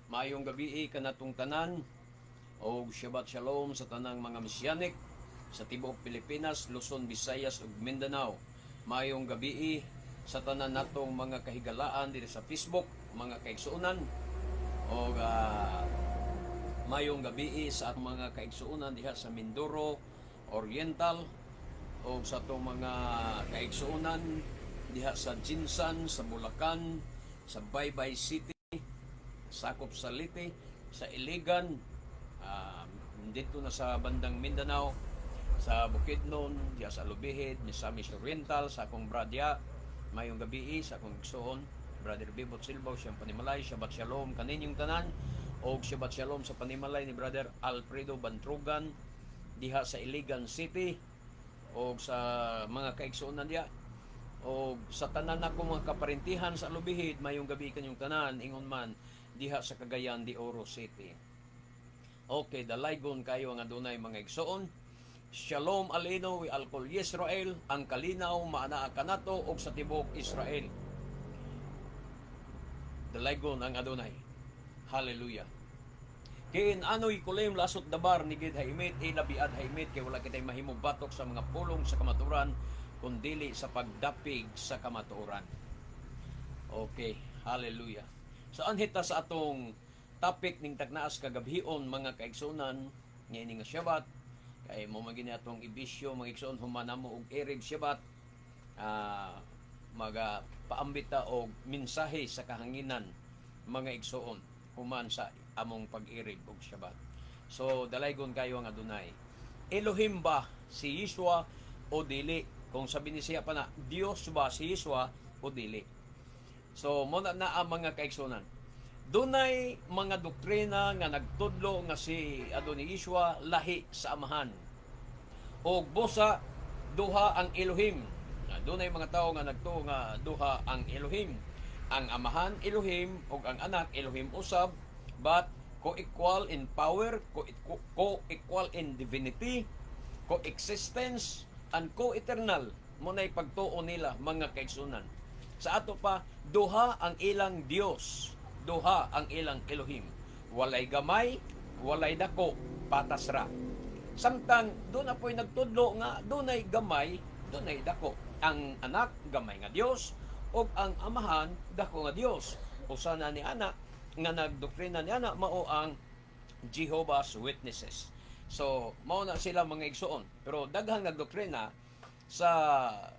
Maayong gabii kanatong tanan og Shabbat Shalom sa tanang mga Messianic sa tibuok Pilipinas, Luzon, Visayas ug Mindanao. Maayong gabii sa tanan natong mga kahigalaan diri sa Facebook, mga kaigsuonan, og maayong gabii sa atong mga kaigsuonan diha sa Mindoro Oriental o sa atong mga kaigsuonan diha sa GenSan, sa Bulacan, sa Baybay City, sakop sa Leyte, sa Iligan, dito na sa bandang Mindanao, sa Bukidnon, diha sa Alubijid, Misamis Oriental, sa akong bradya, maayong gabii sa akong igsoon, Brother Bibot Silva, siyang panimalay. Shabbat Shalom kaninyong tanan, og Shabbat Shalom sa panimalay ni Brother Alfredo Bantrugan, diha sa Iligan City, og sa mga kaigsuonan diha, og sa tanan nako mga kaparintihan sa Alubijid, mayong gabi kanyong tanan, ingon man diha sa Cagayan de Oro City. Okay, dalaygon kayo ang adunay, mga igsoon. Shalom aleinu we al kol Yisrael, ang kalinaw maanaa kanato og sa tibuok Israel. Dalaygon ang Adonai. Hallelujah. Ken anu yecholim la'asot davar neged ha'emet ela be'ad ha'emet, kay wala kitay mahimo batok sa mga pulong sa kamatuoran kun dili sa pagdapig sa kamatuoran. Okay, hallelujah. So anhit ta sa atong topic ning tagnaas kagabhion, mga kaigsunan, nga ini nga Shabbat, kay mao man gini atong ibisyo, mga igsoon, human namo og Erev Shabbat, maga paambit ta og mensahe sa kahanginan, mga igsoon, human sa among pag-irib og Shabbat. So dalaygon kayo ang Adonai. Elohim ba si Yeshua o dili? Kung sabi ni siya pa na, Dios ba si Yeshua o dili? So mao na na ang mga kaigsunan. Dunay mga doktrina nga nagtudlo nga si Adoni Yeshua lahi sa Amahan. Og busa duha ang Elohim. Dunay mga tawo nga nagtuo nga duha ang Elohim. Ang Amahan Elohim ug ang Anak Elohim usab, but co-equal in power, co-equal in divinity, coexistence and co-eternal. Mao na'y pagtuo nila, mga kaigsunan. Sa ato pa, duha ang ilang Dios, duha ang ilang Elohim. Walay gamay, walay dako, patas ra. Samtang duna po'y nagtudlo nga dunay gamay, dunay dako. Ang Anak gamay nga Dios ug ang Amahan dako nga Dios. Usa na ni ana nga nagdoktrina ni ana mao ang Jehovah's Witnesses. So, mao na sila, mga igsoon. Pero daghang nagdoktrina sa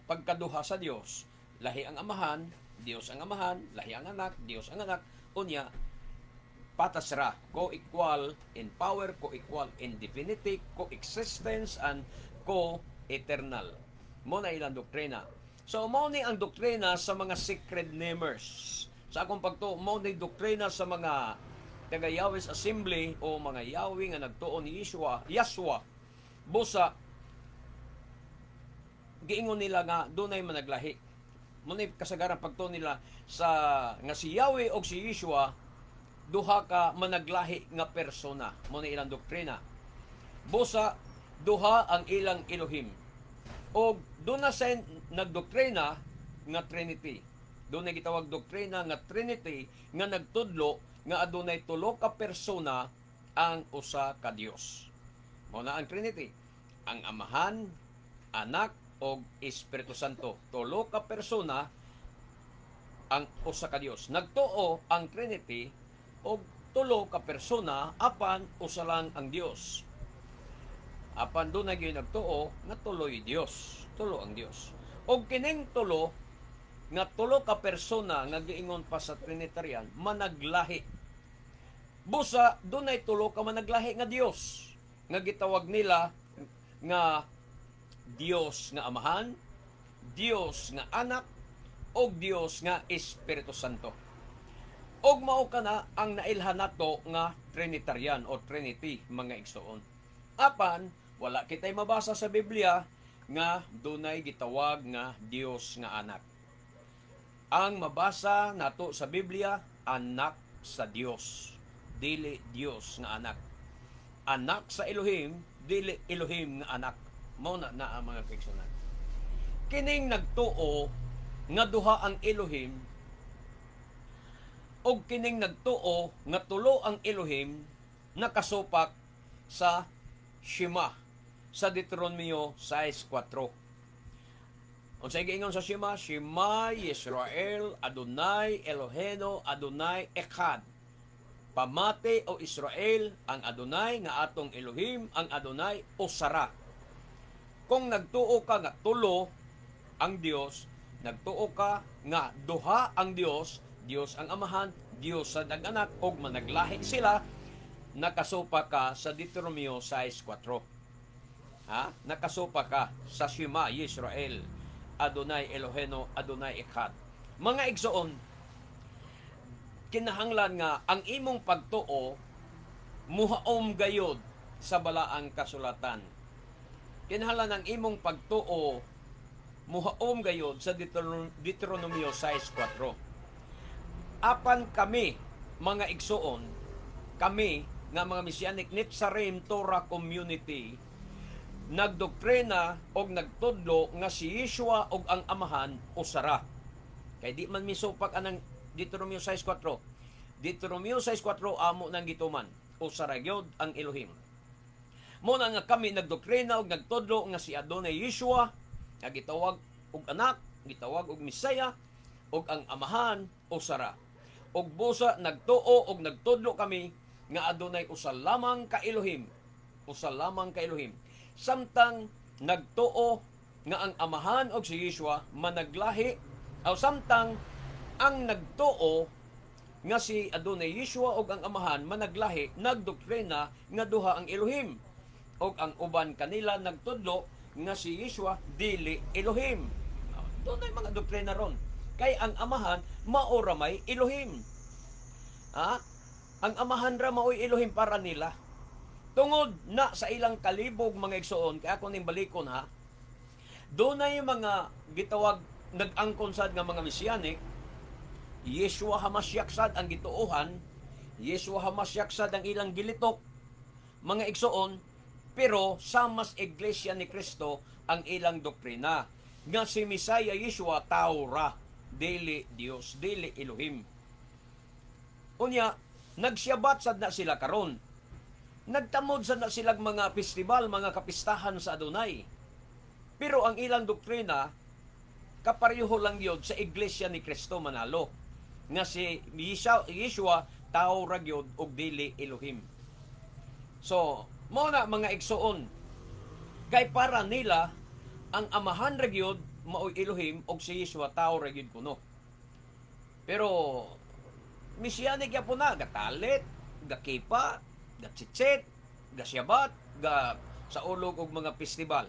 pagkaduha sa Dios. Lahi ang Amahan, Dios ang Amahan, lahi ang Anak, Dios ang Anak, unya patas ra, co-equal in power, co-equal in divinity, coexistence and co-eternal. Mao na ilang doktrina. So mao ni ang doktrina sa mga Sacred Namers. Sa akong pagtuo, mao ni doktrina sa mga taga Yahweh's Assembly o mga Yahweh nga nagtuo ni Yeshua, Yahshua. Busa giingon nila nga dunay managlahi. Mao ni kasagaran pagtuo nila sa nga si Yahweh o si Yeshua duha ka managlahi nga persona. Mao ni ilang doktrina. Busa duha ang ilang Elohim. Og duna sa nagdoktrina nga Trinity. Dunay gitawag doktrina nga Trinity nga nagtudlo nga adunay tulo ka persona ang usa ka Dios. Mao na ang Trinity. Ang Amahan, Anak og Espiritu Santo. Tulo ka persona ang usa ka Dios. Nagtuo ang Trinity og tulo ka persona apan usa lang ang Dios. Apan dunay gyud nagtuo nga tuloy Dios, tulo ang Dios. Og kining tulo nga tulo ka persona nga giingon pa sa Trinitarian managlahi. Busa dunay tulo ka managlahi nga Dios nga gitawag nila nga Dios nga Amahan, Dios nga Anak, ug Dios nga Espiritu Santo. Og mao kana ang nailhan nato nga Trinitarian o Trinity, mga igsoon. Apan wala kitay mabasa sa Biblia nga dunay gitawag nga Dios nga Anak. Ang mabasa nato sa Biblia, Anak sa Dios, dili Dios nga Anak. Anak sa Elohim, dili Elohim nga Anak. Mao na na ang mga kaigsunan. Kining nagtuo nga duha ang Elohim Og kining nagtuo nga tulo ang Elohim nakasupak sa Shema sa Deuteronomio 6:4. Unsay giingon sa Shema? Shema Yisrael, Adonai Eloheno, Adonai Echad. Pamati o Israel, ang Adonai nga atong Elohim, ang Adonai usara. Kung nagtuo ka nga tulo ang Dios, nagtuo ka nga duha ang Dios, Dios ang Amahan, Dios sa ang Anak, ug managlahi sila, nakasupa ka sa Deuteronomio 6:4. Ha? Nakasupa ka sa Shema Yisrael, Adonai Eloheno, Adonai Echad. Mga igsoon, kinahanglan nga ang imong pagtuo muhaom gayod sa balaang kasulatan. Kinahanglan ang imong pagtuo muhaom gayod sa Deuteronomio 6:4. Apan kami, mga igsoon, kami nga mga Messianic Netzarim Torah Community, nagdoktrina og nagtudlo nga si Yeshua og ang Amahan usara. Kay di man misupak anang Deuteronomio 6:4. Deuteronomio 6:4 amo nang gituman. Usara gyud ang Elohim. Mo na nga kami nagdoktrina og nagtudlo nga si Adonai Yeshua nga gitawag og anak, gitawag og Mesaya og ang Amahan usara. Og busa nagtuo og nagtudlo kami nga adunay usa lamang ka Elohim, usa lamang ka Elohim. Samtang nagtuo nga ang Amahan og si Yeshua managlahi aw samtang ang nagtuo nga si Adonai Yeshua og ang Amahan managlahi, nagdoktrina nga duha ang Elohim, og ang uban kanila nagtudlo nga si Yeshua dili Elohim. Dunay mga doktrina ron. Kay ang Amahan mao ra may Elohim. Ha? Ang Amahan ra maoy Elohim para nila. Tungod na sa ilang kalibog, mga igsoon, kaya ako ning balikon ha. Dunay mga gitawag nag-angkon sad nga mga Messianic, Yeshua Hamashiach sad ang gituohan, Yeshua Hamashiach sad ang ilang gilitok, mga igsoon, pero samas Iglesia ni Cristo ang ilang doktrina nga si Messiah Yeshua tao ra, dili Dios, dili Elohim. Unya, nagsiyabat sad na sila karon. Nagtamod sad na silang mga festival, mga kapistahan sa Adonai. Pero ang ilang doktrina, kapareho lang yun sa Iglesia ni Cristo manalo. Nga si Yeshua, tao ra gyud og dili Elohim. So, mo na, mga igsoon, kay para nila, ang Amahan ra gyud maoy Elohim og si Yeshua tao ra gyud kuno. Pero Messianic po na, gatalit, gakipa, gatsitsit, gasyabat, ga sa ulog og mga festival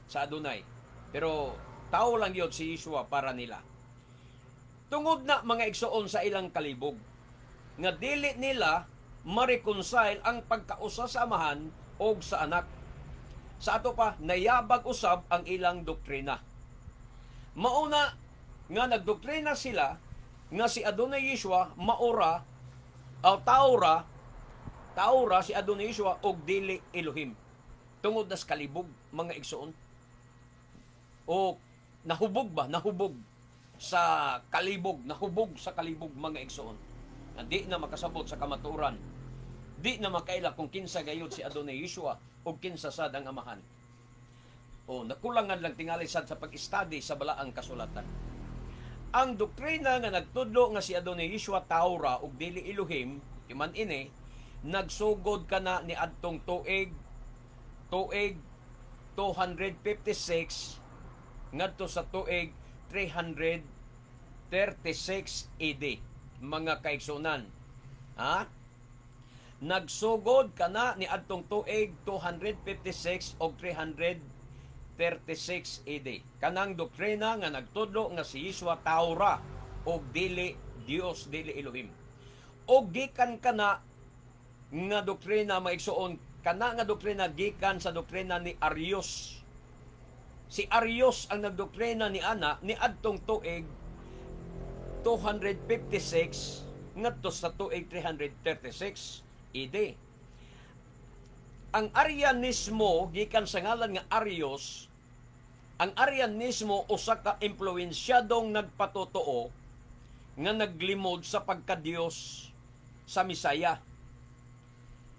sa Adonai. Pero tao lang yun si Yeshua para nila. Tungod na, mga igsoon, sa ilang kalibog, nga dili nila ma-reconcile ang pagkausa sa Amahan og sa Anak. Sa ato pa, nayabag usab ang ilang doktrina. Mauna nga nagdoktrina sila nga si Adonai Yeshua maura o taura taura si Adonai Yeshua og dili Elohim. Tungod nas kalibog, mga igsoon. O nahubog ba? Nahubog sa kalibog, nahubog sa kalibog, mga igsoon. Nga di na makasabot sa kamatuoran. Di na makaila kung kinsa gayud si Adonai Yeshua o kinsa sad ang Amahan. O nakulangan lang tingali sad sa pag-study sa balaang kasulatan. Ang doktrina nga nagtudlo nga si Adonai Yeshua taura ug dili Elohim, iman ini, nagsugod kana ni adtong tuig 256 ngadto sa tuig 336 AD, mga kaigsunan. Ha? Nagsugod kana ni adtong tuig 256 og 336 AD. Kanang doktrina nga nagtudlo nga si Yeshua taura og dili Dios, dili Elohim. Og gikan kana nga doktrina, maigsuon, kana nga doktrina gikan sa doktrina ni Arius. Si Arius ang nagdoktrina ni ana ni adtong tuig 256 ngadto sa tuig 336 AD. Ang Arianismo gikan sa ngalan nga Arius. Ang Arianismo usa ka impluwensyadong nagpatotoo nga naglimod sa pagka-Dios sa Misaya.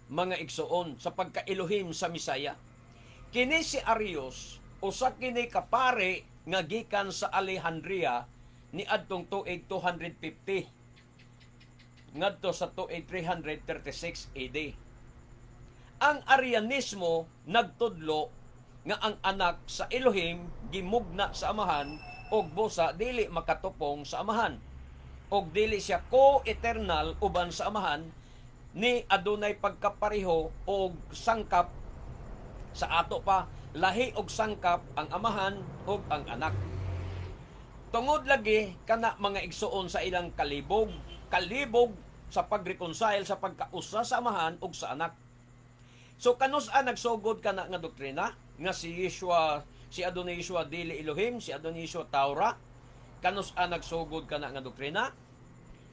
Mga igsoon, sa pagka-Elohim sa Misaya. Kini si Arius, usa kini kapare nga gikan sa Alejandria ni adtong tuig 250 ngadto sa tuig 336 AD. Ang Arianismo nagtudlo nga ang anak sa Elohim gimugna sa Amahan og busa dili makatupong sa Amahan og dili siya co-eternal uban sa Amahan ni adunay pagkapareho og sangkap. Sa ato pa, lahi og sangkap ang Amahan ug ang Anak. Tungod lagi kana, mga igsuon, sa ilang kalibog, kalibog sa pag-reconcile sa pagkausa sa Amahan ug sa Anak. So kanus-a nagsugod kana nga doktrina nga si Yeshua, si Adonai Yeshua dili Elohim, si Adonai Yeshua tao ra? Kanus-a nagsugod kana nga doktrina?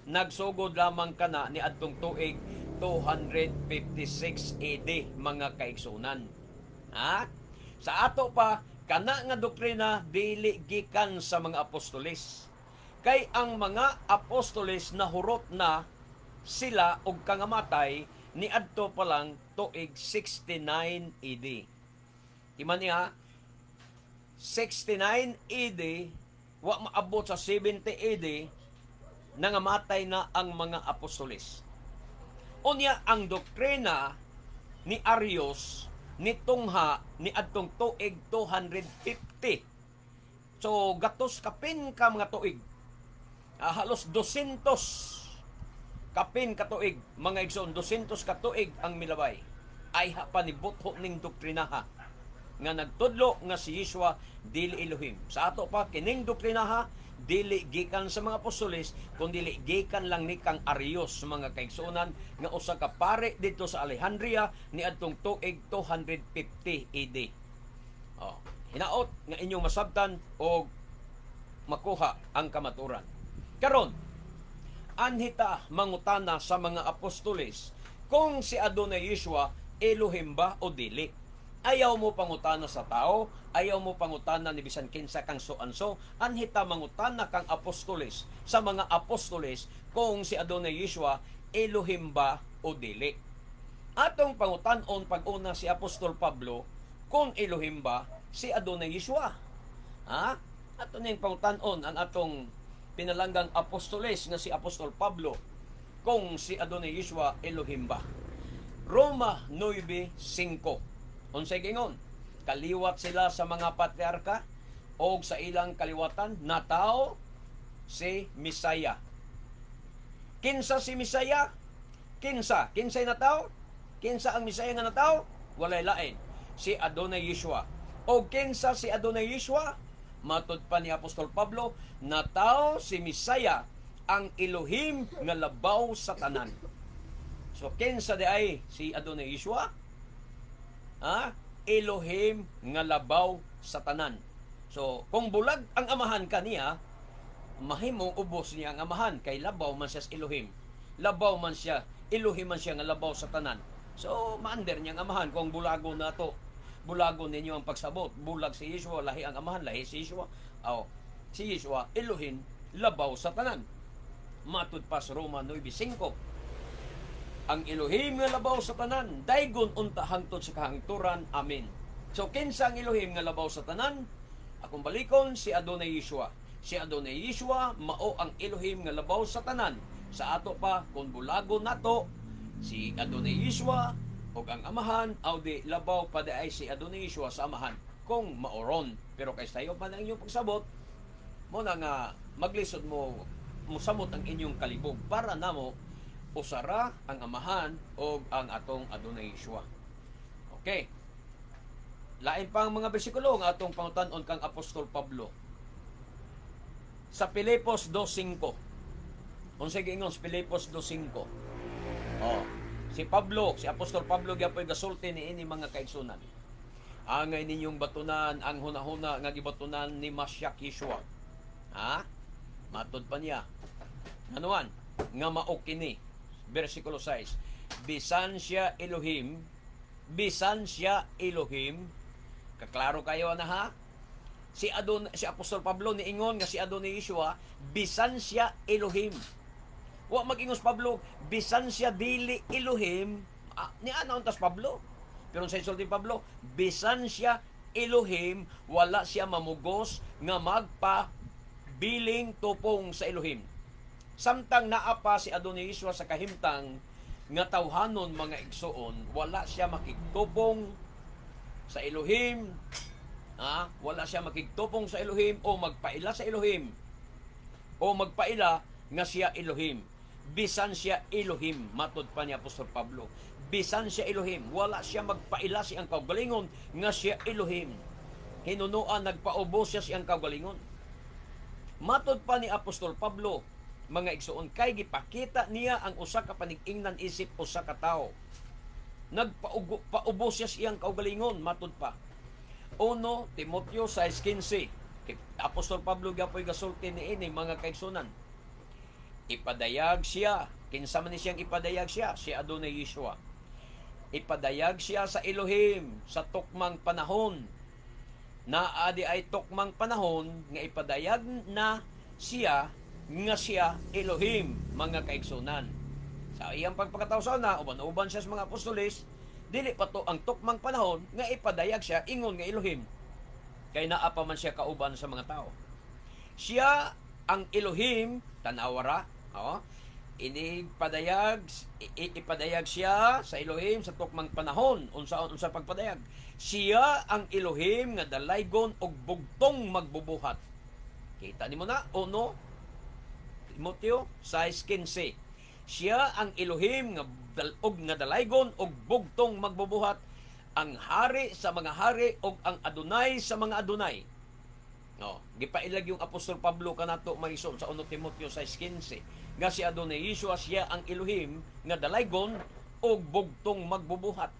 Nagsugod lamang kana ni adtong tuig 256 AD, mga kaigsunan. Ha? Sa ato pa, kana nga doktrina dili gikan sa mga apostoles. Kay ang mga apostoles nahurot na sila og kangamatay ni adto pa lang tuig 69 AD. Timan niya, 69 AD, wa maabot sa 70 AD, nangamatay na ang mga apostoles. Unya ang doktrina ni Arius nitungha ni adtong tuig 250. So gatos kapin ka mga tuig. Halos 200 kapin ka tuig, mga igsoon, 200 ka tuig ang milabay. Ay ha pa ni butho ning doktrinaha nga nagtudlo nga si Yeshua dili Elohim. Sa ato pa, kining doktrinaha dili gikan sa mga apostoles kun dili gikan lang ni kang Arius, mga kaigsuonan, nga usa ka pare didto sa Alejandria ni adtong tuig 250 AD. Oh, hinaot nga inyong masabtan og makuha ang kamaturan. Karon, anhita mangutana sa mga apostoles kung si Adonai Yeshua Elohim ba o dili. Ayaw mo pangutana sa tao, ayaw mo pangutana ni bisan kinsa kang so-and-so, anhita mangutana kang apostoles, sa mga apostoles, kung si Adonai Yeshua Elohim ba o dili. Atong pangutanon pag-una si Apostol Pablo kung Elohim ba si Adonai Yeshua. Ha? Ato ning pangutanon ang atong pinalanggang apostoles nga si Apostol Pablo kung si Adonai Yeshua Elohim ba. Roma 9:5. Unsay gingon? Kaliwat sila sa mga patriarka o sa ilang kaliwatan natawo si Misaya. Kinsa si Misaya? Kinsa? Kinsay natawo? Kinsa ang Misaya nga natawo? Walay lain. Si Adonai Yeshua. O kinsa si Adonai Yeshua? Matud pa ni Apostol Pablo, natawo si Misaya ang Elohim nga labaw sa tanan. So kinsa di ay si Adonai Yeshua? Ha? Elohim nga labaw sa tanan. So, kung bulag ang Amahan kaniya, mahimong ubos niya ang Amahan kay labaw man siya sa Elohim. Labaw man siya, Elohim man siya nga labaw sa tanan. So, maander niya ang Amahan kung bulago na to. Bulago ninyo ang pagsabot. Bulag si Yeshua, lahi ang Amahan, lahi si Yeshua. Aw, si Yeshua, Elohim, labaw sa tanan. Matud pa sa Roma 9:5, ang Elohim nga labaw sa tanan, daygon unta hangtod sa kahangturan. Amen. So kinsa ang Elohim nga labaw sa tanan? Akong balikon, si Adonai Yeshua. Si Adonai Yeshua mao ang Elohim nga labaw sa tanan. Sa ato pa, kung bulago nato si Adonai Yeshua ug ang Amahan, aw di labaw pa di ay si Adonai Yeshua sa Amahan kung maoron. Pero kay sayo pa na inyong pagsabot, mo na nga maglisod mo musamot ang inyong kalibog para namo usara ang Amahan o ang atong Adonai Yeshua. Okay. Lain pa ang mga bersikulo nga atong pangutan-on kang Apostol Pablo. Sa Filipos 2:5. Unsay giingon sa Filipos 2:5? Oh, si Pablo, si Apostol Pablo gyapoy gasulti niini, mga kaigsunan. Angay ninyong batunan ang hunahuna nga gibatunan ni Masyak Yeshua. Ha? Matod pa niya. Anuan? Nga mao kini. Versikulo 6. Bisan siya Elohim, kaklaro kayo na ha? Si Apostol Pablo niingon nga si Adonai Yeshua bisan siya Elohim. Wa mag-ingon si Pablo bisan siya dili Elohim, ni ana untas Pablo. Pero sa isulti Pablo, bisan siya Elohim, wala siya mamugos nga magpabiling tupong sa Elohim. Samtang naa pa si Adonai Yeshua sa kahimtang nga tawhanon, mga igsuon, wala siya makigtupong sa Elohim, wala siya makigtupong sa Elohim o magpaila sa Elohim o magpaila nga siya Elohim. Bisan siya Elohim, matod pa ni Apostol Pablo. Bisan siya Elohim, wala siya magpaila sa iyang kaugalingon nga siya Elohim. Hinunoan nagpaubos siya sa iyang kaugalingon. Matod pa ni Apostol Pablo, mga igsuon, kay gipakita niya ang usa ka panig-ingnan isip usa ka tawo. Nagpaubos siya sa iyang kaugalingon, matod pa. 1 Timoteo 6:15. Kay Apostol Pablo gyapoy gasulti niini, mga kaigsunan. Ipadayag siya. Kinsa man ni siyang ipadayag siya? Si Adonai Yeshua. Ipadayag siya sa Elohim sa tukmang panahon. Naa diay tukmang panahon nga ipadayag na siya nga siya Elohim, mga kaigsunan. Sa iyang pagpakatao sa una, uban-uban siya sa mga apostoles, dili pa to ang tukmang panahon nga ipadayag siya ingon nga Elohim. Kay naa pa man siya kauban sa mga tao. Siya ang Elohim, tan-awa ra, oh, inipadayag ipadayag siya sa Elohim sa tukmang panahon. Unsa unsa pagpadayag? Siya ang Elohim nga dalaygon og bugtong magbubuhat. Kita nimo na, 1 Timoteo 6:15. Siya ang Elohim nga og nga dalaygon og bugtong magbubuhat, ang hari sa mga hari og ang Adonai sa mga adonai. No, gipailag yung Apostol Pablo kanato, mga igsoon, sa 1 Timoteo 6:15 nga si Adonai Yeshua siya ang Elohim nga dalaygon og bugtong magbubuhat.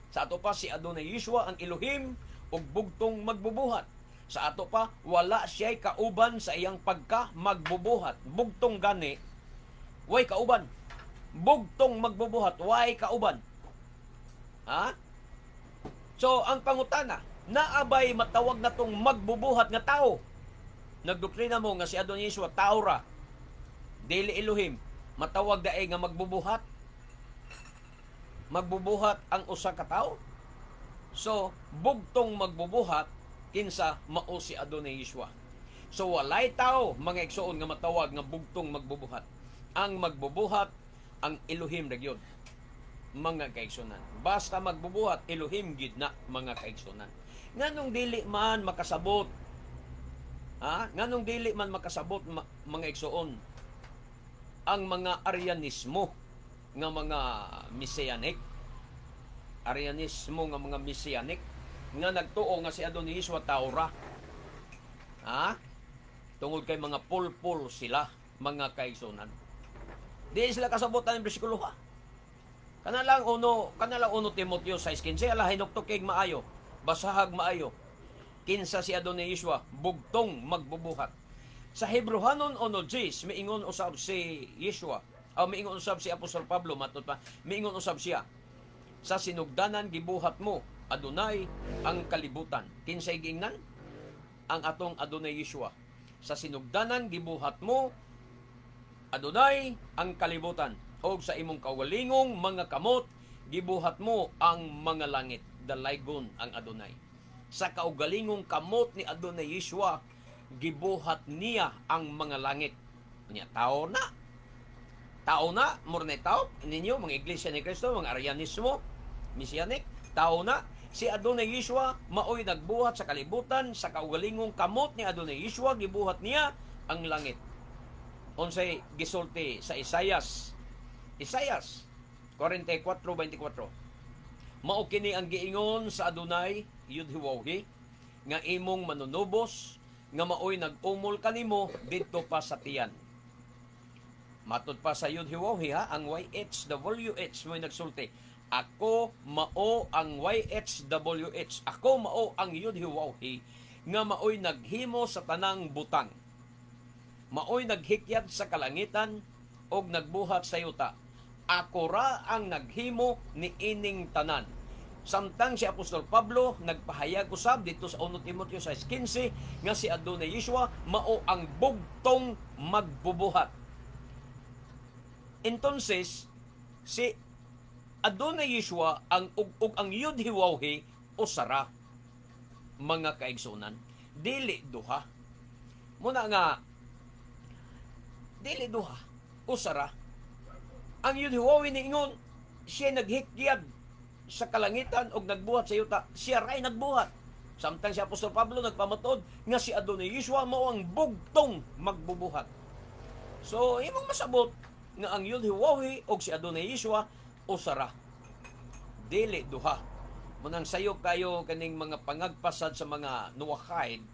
Sa ato pa, si Adonai Yeshua ang Elohim og bugtong magbubuhat. Sa ato pa, wala siya'y kauban sa iyang pagka magbubuhat. Bugtong gani, way kauban. Bugtong magbubuhat, way kauban. Ha? So, ang pangutana, naa bay matawag na tong magbubuhat nga tao? Nagdoktrina mo nga si Adonai Yeshua tao ra, dili Elohim, matawag dae nga magbubuhat? Magbubuhat ang usa ka tawo? So, bugtong magbubuhat, kinsa? Mao si Adonai Yeshua. So, walay tao, mga igsoon, nga matawag nga bugtong magbubuhat. Ang magbubuhat, ang Elohim ra gyud, mga kaigsunan. Basta magbubuhat, Elohim gid na, mga kaigsunan. Nganong dili man makasabot? Ha? Nganong dili man makasabot, mga igsoon, ang mga Arianismo nga mga Messianic? Arianismo nga mga Messianic nga nagtuo nga si Adonai Yeshua tao ra. Ha? Tungod kay mga pulpul sila, mga kaigsunan. Di sila kasabot ang bersikulo, ha. Kana lang 1 Timoteo 6:15, ala hinuktukig maayo, basahag maayo. Kinsa si Adonai Yeshua? Bugtong magbubuhat. Sa Hebrehanon 1:10, miingon usab si Yeshua. O miingon usab si Apostol Pablo, matod pa, miingon usab siya. "Sa sinugdanan gibuhat mo, Adonai, ang kalibutan." Kinsay giingnan? Ang atong Adonai Yeshua. "Sa sinugdanan gibuhat mo, Adonai, ang kalibutan. Og sa imong kaugalingong mga kamot gibuhat mo ang mga langit." Dalaygon ang Adonai. Sa kaugalingong kamot ni Adonai Yeshua gibuhat niya ang mga langit. Nya tao na. Tao na, mura na tao ninyo mga Iglesia ni Cristo, mga Arianismo, Messianic, tao na. Si Adonai Yeshua maoy nagbuhat sa kalibutan. Sa kaugalingong kamot ni Adonai Yeshua gibuhat niya ang langit. Unsay gisulti sa Isayas? Isayas 44:24. "Mao kini ang giingon sa Adonai Yudhiwawhi nga imong manunubos, nga maoy nag-umol kanimo didto pa sa tiyan." Matod pa sa Yudhiwawhi, ha, ang YHWH mo'y nagsulti. "Ako mao ang YHWH. Ako mao ang Yudhiwawhi nga maoy naghimo sa tanang butang. Maoy naghikyat sa kalangitan og nagbuhat sa yuta. Ako ra ang naghimo ni ining tanan." Samtang si Apostol Pablo nagpahayag usab dito sa 1 Timoteo 6:15 nga si Adonai Yeshua mao ang bugtong magbubuhat. Entonces, si Adonai Yeshua ang ug ang Yud He Waw He usara, mga kaigsunan, dili duha. Muna nga dili duha, usara. Ang Yud He Waw He niingon siya naghikyad sa kalangitan og nagbuhat sa yuta, siya ray nagbuhat. Samtang si Apostol Pablo nagpamatuod nga si Adonai Yeshua mao ang bugtong magbubuhat. So, imong masabot nga ang Yud He Waw He og si Adonai Yeshua usara. Dili duha. Munang sayop kayo kaning mga pangagpasad sa mga Noahide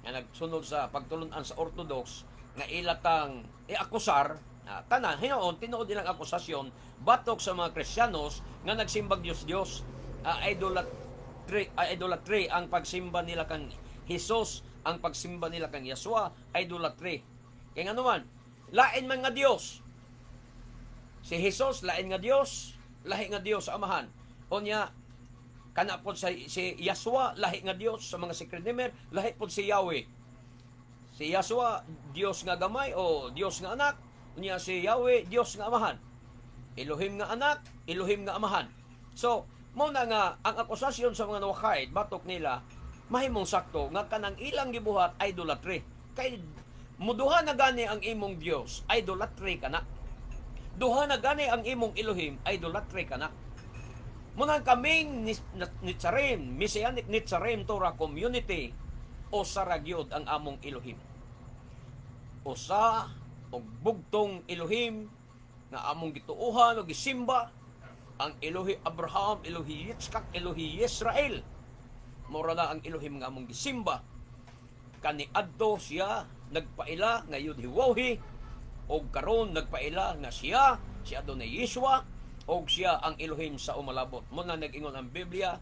nga nagsunod sa pagtulunan sa Orthodox nga ilatang iakusar, tanan hinuon tinuod ilang akusasyon batok sa mga Kristiyanos nga nagsimbag Dios Dios, idolatry, idolatry ang pagsimba nila kang Hesus, ang pagsimba nila kang Yeshua, idolatry. Kay ngano man, lain man nga Dios si Jesus, lain nga Dios, lahi nga Dios sa Amahan. Unya kana pod sa si Yahshua, lahi nga Dios sa mga secret namer, lahi pod si Yahweh. Si Yahshua, Dios nga gamay o Dios nga anak, unya si Yahweh, Dios nga Amahan. Elohim nga anak, Elohim nga Amahan. So, mao na nga ang akusasyon sa mga Noahide batok nila mahimong sakto nga kanang ilang gibuhat, idolatry. Kay muduha na gani ang imong Dios, idolatry kana. Duha na gani ang imong Elohim, idolatry kana. Munang kaming Nitzarim, Messianic Nitzarim Torah Community, usa ra gyud ang among Elohim. Usa og bugtong Elohim nga among gituohan og gisimba, ang Elohi Abraham, Elohi Yitzchak, Elohi Israel. Mora na ang Elohim nga among gisimba. Kaniadto siya nagpaila nga Yud He Waw He og karon nagpaila nga siya si Adonai Yeshua og siya ang Elohim sa umalabot. Mo na nag-ingon ang Biblia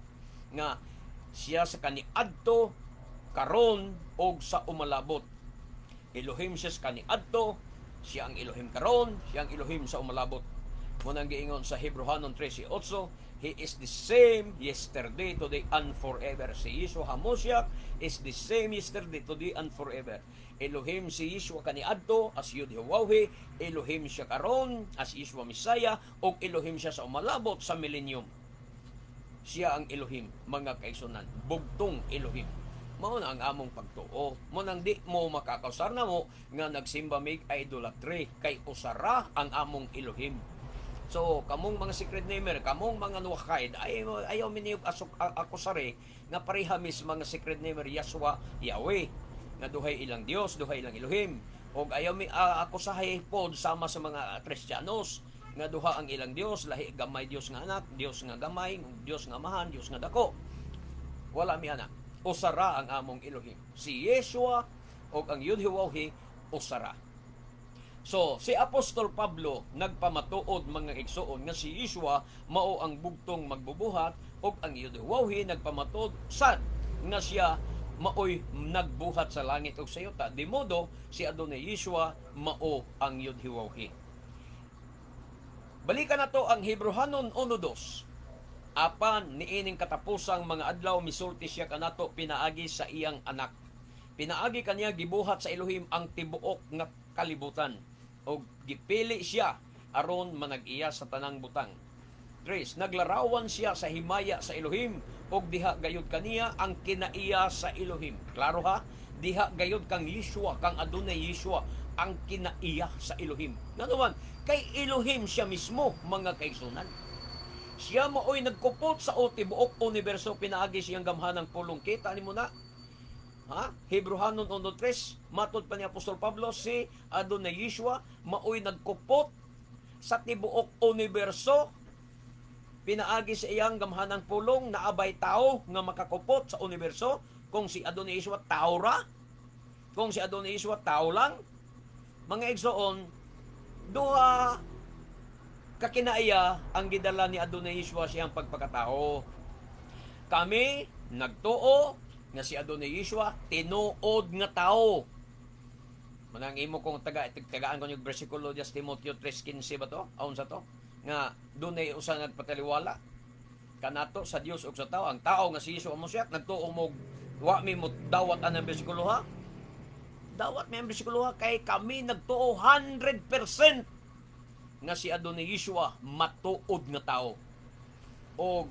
nga siya sa kaniadto, karon og sa umalabot. Elohim siya sa kaniadto, siya ang Elohim karon, siya ang Elohim sa umalabot. Mo nang giingon sa Hebreohanon 13:8, "He is the same yesterday, today, and forever." Si Yeshua HaMoshiach is the same yesterday, today, and forever. Elohim si Yeshua kaniadto as Yud He Waw He, Elohim siya karon as Yeshua Messiah, ug Elohim siya sa umalabot sa millennium. Siya ang Elohim, mga kaigsunan, bugtong Elohim. Mao na ang among pagtuo. Mo nang di mo makakausar na mo nga nagsimba mig idolatry kay usara ang among Elohim. So, kamong mga secret namer, kamong mga Noahide, ay ayaw miniyog asok akusare nga pareha mis mga secret namer Yahshua Yahweh nga duhay ilang Dios, duhay ilang Elohim. Og ayaw mi akusahay pod sama sa mga Kristiyanos nga duha ang ilang Dios, lahi gamay Dios nga anak, Dios nga gamay, Dios nga Amahan, Dios nga dako. Wala mi ana. Usara ang among Elohim. Si Yeshua og ang Yud He Waw He usara. So, si Apostol Pablo nagpamatuod, mga igsuon, nga si Yeshua mao ang bugtong magbubuhat ug ang Yud He Waw He nagpamatuod sad nga siya maoy nagbuhat sa langit ug sa yuta. De modo si Adonai Yeshua mao ang Yud He Waw He. Balikan nato ang Hebreohanon 1:2. Apan niining katapusang mga adlaw misulti siya kanato pinaagi sa iyang anak. Pinaagi kaniya gibuhat sa Elohim ang tibuok nga kalibutan ug gipili siya aron manag-iya sa tanang butang. Tres, naglarawan siya sa himaya sa Elohim ug diha gayud kaniya ang kinaiya sa Elohim. Klaro ha? Diha gayud kang Yeshua, kang Adonai Yeshua ang kinaiya sa Elohim. Ngano man, kay Elohim siya mismo, mga kaigsunan. Siya maoy nagkupot sa o tibuok universo pinaagi siyang gamhanang pulong. Kita nimo na. Ha? Hebreohanon 1:3, matod pa ni Apostol Pablo, si Adonai Yeshua maoy nagkupot sa tibuok universo pinaagi sa iyang gamhanang pulong. Naabay tao nga makakupot sa universo kung si Adonai Yeshua tao ra? Kung si Adonai Yeshua tao lang? Mga igsoon, duha kakinaiya ang gidala ni Adonai Yeshua siyang pagpakatao. Kami nagtuo nga si Adonai Yeshua tinuod nga tao. Manang imo kong tagaan ko yung bersikulo diya sa Timoteo 3:15 ba to? Aon sa to? Nga dunay usa nagpataliwala. Kanato sa Dios ug sa tao. Ang tao nga si Yeshua Mashiach, nagtuo mo wa mi mo dawat anang bersikulo, ha? Dawat mi ang bersikulo, ha, kay kami nagtuo 100% nga si Adonai Yeshua matuod nga tao. O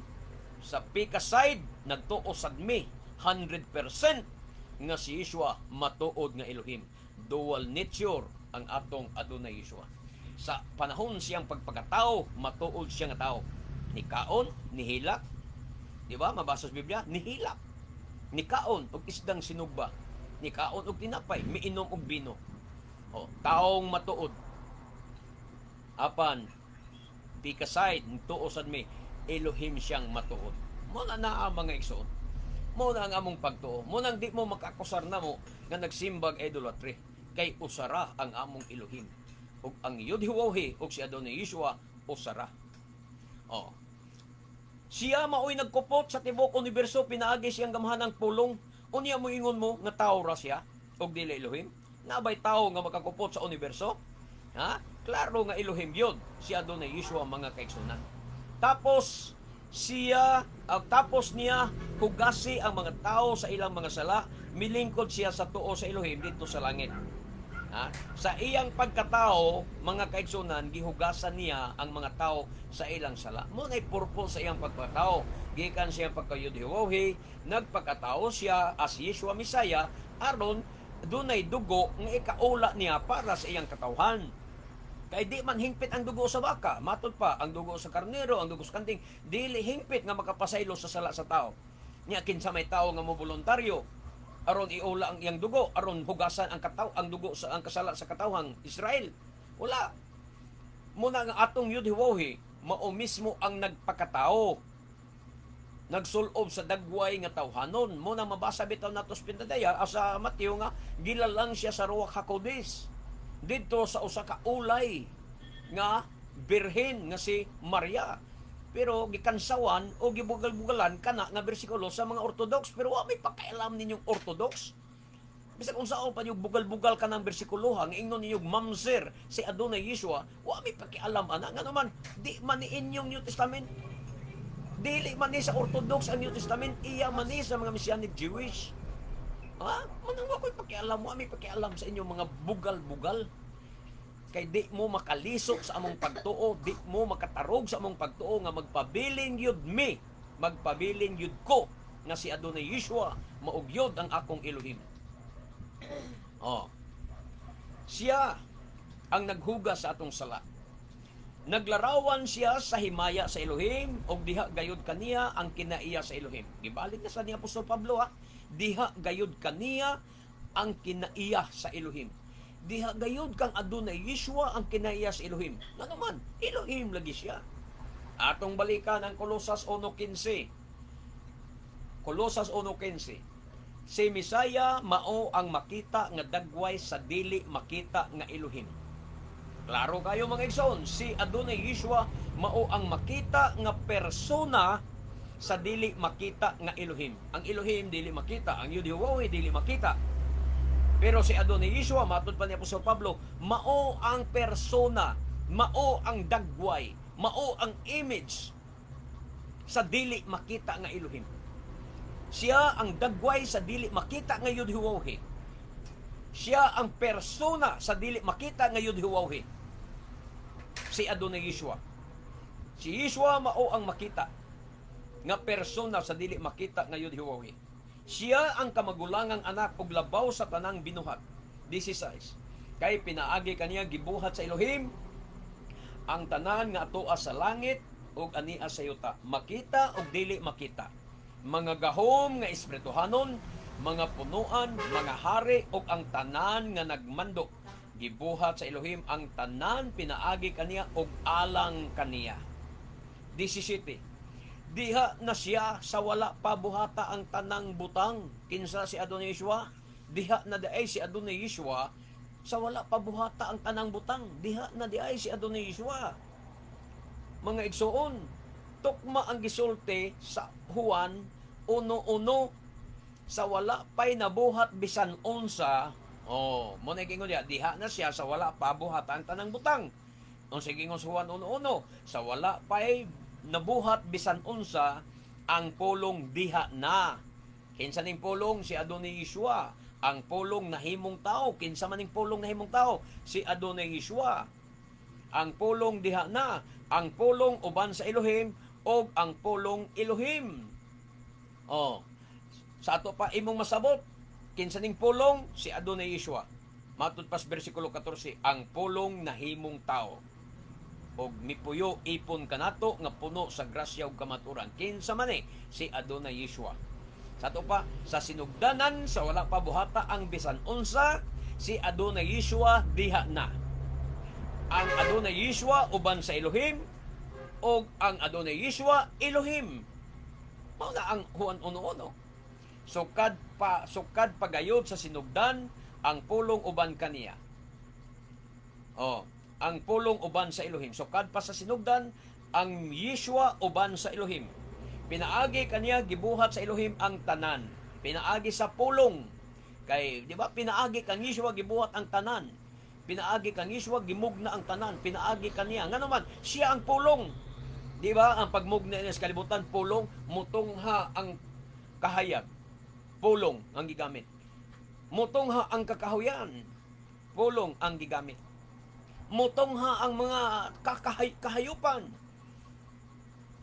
sa pika side, nagtuo sad mi 100% nga si Yeshua matuod nga Elohim. Dual nature ang atong Adonai Yeshua. Sa panahon siyang pagpakatao, matuod siya nga tao. Nikaon, nihilak. Di ba? Mabasa sa Biblia, nihilak. Nikaon og isdang sinugba. Nikaon og tinapay, miinom og bino. O, taong matuod. Apan pika side, tuo sad mi Elohim siyang matuod. Mo na naa, mga igsoon. Mo na ang among pagtuo. Mo nang di mo makakusar namo nga nagsimbag idolatry. Kay usara ang among Elohim. Ug ang Yudhiwahi ug si Adonai Yeshua usara. Oh. Siya maoy nagkupot sa tibok universo pinaagi siyang gamhanang pulong. Unya mo ingon mo nga tao ra siya ug dili Elohim? Nabay tao nga makakupot sa universo? Ha? Klaro nga Elohim yun si Adonai Yeshua, mga kaigsunan. Tapos siya tapos niya hugasi ang mga tao sa ilang mga sala, milingkod siya sa tuo sa Elohim dito sa langit. Ha? Sa iyang pagkatao, mga kaigsunan, gihugasan niya ang mga tao sa ilang sala. Mo na'y purpose sa iyang pagkatao. Gikan siya pagkayudhiwohi, nagpagkatao siya as Yeshua Messiah, aron dunay dugo nga ikaula niya para sa iyang katawhan. Kay di man hingpit ang dugo sa baka, matod pa ang dugo sa karnero, ang dugo sa kanding, dili hingpit nga makapasaylo sa sala sa tao. Nya kinsa may tao nga mo voluntaryo aron iula ang iyang dugo, aron hugasan ang kataw ang dugo sa ang kasala sa katawhang Israel? Wala. Muna nga atong Yudhiwohi mao mismo ang nagpakatao, nagsulob sa dagway nga tawhanon. Mo na mabasa bitaw nato sa Pintadaya sa Mateo nga gilalang siya sa Ruach HaKodesh didto sa usa ka ulay nga birhen nga si Maria. Pero gikansawan o gibugal-bugalan kana nga bersikulo sa mga Orthodox, pero wa may pakialam ninyong Orthodox. Bisag unsaon pa yung bugal-bugal ka ng bersikulo ha, nga ingnon ninyo mamzer si Adonai Yeshua, wa may pakialam ana. Ngano man, di man ni inyong New Testament. Dili man ni sa Orthodox ang New Testament, iya man ni sa mga Messianic Jewish. Ha? Manang wa ko'y pakialam, wa may pakialam sa inyong mga bugal-bugal. Kay di mo makalisok sa among pagtuo, di mo makatarog sa among pagtuo nga magpabilin yud mi, magpabilin yud ko nga si Adonai Yeshua maugyod ang akong Elohim. Oh. Siya ang naghugas sa atong sala. Naglarawan siya sa himaya sa Elohim ug diha gayud kaniya ang kinaiya sa Elohim. Gibalik na sa ni Apostol Pablo, ha. Diha gayud kaniya ang kinaiya sa Elohim. Diha gayud kang Adonai Yeshua ang kinaiya sa Elohim. Ngano man, Elohim lagi siya. Atong balikan ang Kolosas 1:15. Kolosas 1:15. Si Misaya mao ang makita nga dagway sa dili makita nga Elohim. Klaro kayo, mga igsoon, si Adonai Yeshua mao ang makita nga persona sa dili makita nga Elohim. Ang Elohim dili makita, ang Yudhiwawi dili makita. Pero si Adonai Yeshua, matod pa ni Apostol Pablo, mao ang persona, mao ang dagway, mao ang image sa dili makita nga Elohim. Siya ang dagway sa dili makita nga Yudhiwawi. Siya ang persona sa dili makita nga Yudhiwawi. Si Adonai Yeshua. Si Yeshua mao ang makita nga persona sa dili makita nga Yudhiwawi. Siya ang kamagulangang anak ug labaw sa tanang binuhat. 16. Kay pinaagi kaniya gibuhat sa Elohim ang tanan nga atoa sa langit ug ania sa yuta, makita ug dili makita. Mga gahom nga espirituhanon, mga punuan, mga hari ug ang tanan nga nagmando. Gibuhat sa Elohim ang tanan pinaagi kaniya ug alang kaniya. 17. Diha na siya sa wala pa buhata ang tanang butang. Kinsa si Adonai Yeshua? Diha na diay si Adonai Yeshua sa wala pa buhata ang tanang butang. Diha na diay si Adonai Yeshua. Mga igsoon, tukma ang gisulti sa Juan 1:1 sa wala pa'y nabuhat bisan unsa. Oh, mo na gingon diha, diha na siya sa wala pa buhat ang tanang butang. Unsa gingon sa Juan 1:1? Sa wala pa'y nabuhat bisan unsa, ang Pulong diha na. Kinsa ning Pulong? Si Adonai Yeshua. Ang Pulong nahimong tao. Kinsa man ning Pulong nahimong tao? Si Adonai Yeshua. Ang Pulong diha na. Ang Pulong uban sa Elohim og ang Pulong Elohim. Oh. Sa ato pa imong masabot, kinsa ning Pulong? Si Adonai Yeshua. Matud pas bersikulo 14, ang Pulong nahimong tao og mipuyo ipon kanato nga puno sa grasya ug kamatuoran. Kinsa man eh? Si Adonai Yeshua. Sa ato pa, sa sinugdanan, sa wala pa buhata ang bisan unsa, si Adonai Yeshua diha na. Ang Adonai Yeshua uban sa Elohim og ang Adonai Yeshua Elohim. Mao na ang Juan 1:1. Sukad pagayod sa sinugdan, ang Pulong uban kaniya. Oh, ang Pulong uban sa Elohim. Sukad pa sa sinugdan, ang Yeshua uban sa Elohim. Pinaagi kaniya gibuhat sa Elohim ang tanan. Pinaagi sa Pulong. Kay, di ba, pinaagi kang Yeshua gibuhat ang tanan. Pinaagi kang Yeshua gimugna ang tanan. Pinaagi kaniya. Ngano man, siya ang Pulong. Di ba? Ang pagmugna niya sa kalibutan, pulong, mutungha ang kahayag. Pulong ang gigamit. Mutungha ang kakahuyan. Pulong ang gigamit. Mutungha ang mga kahayupan.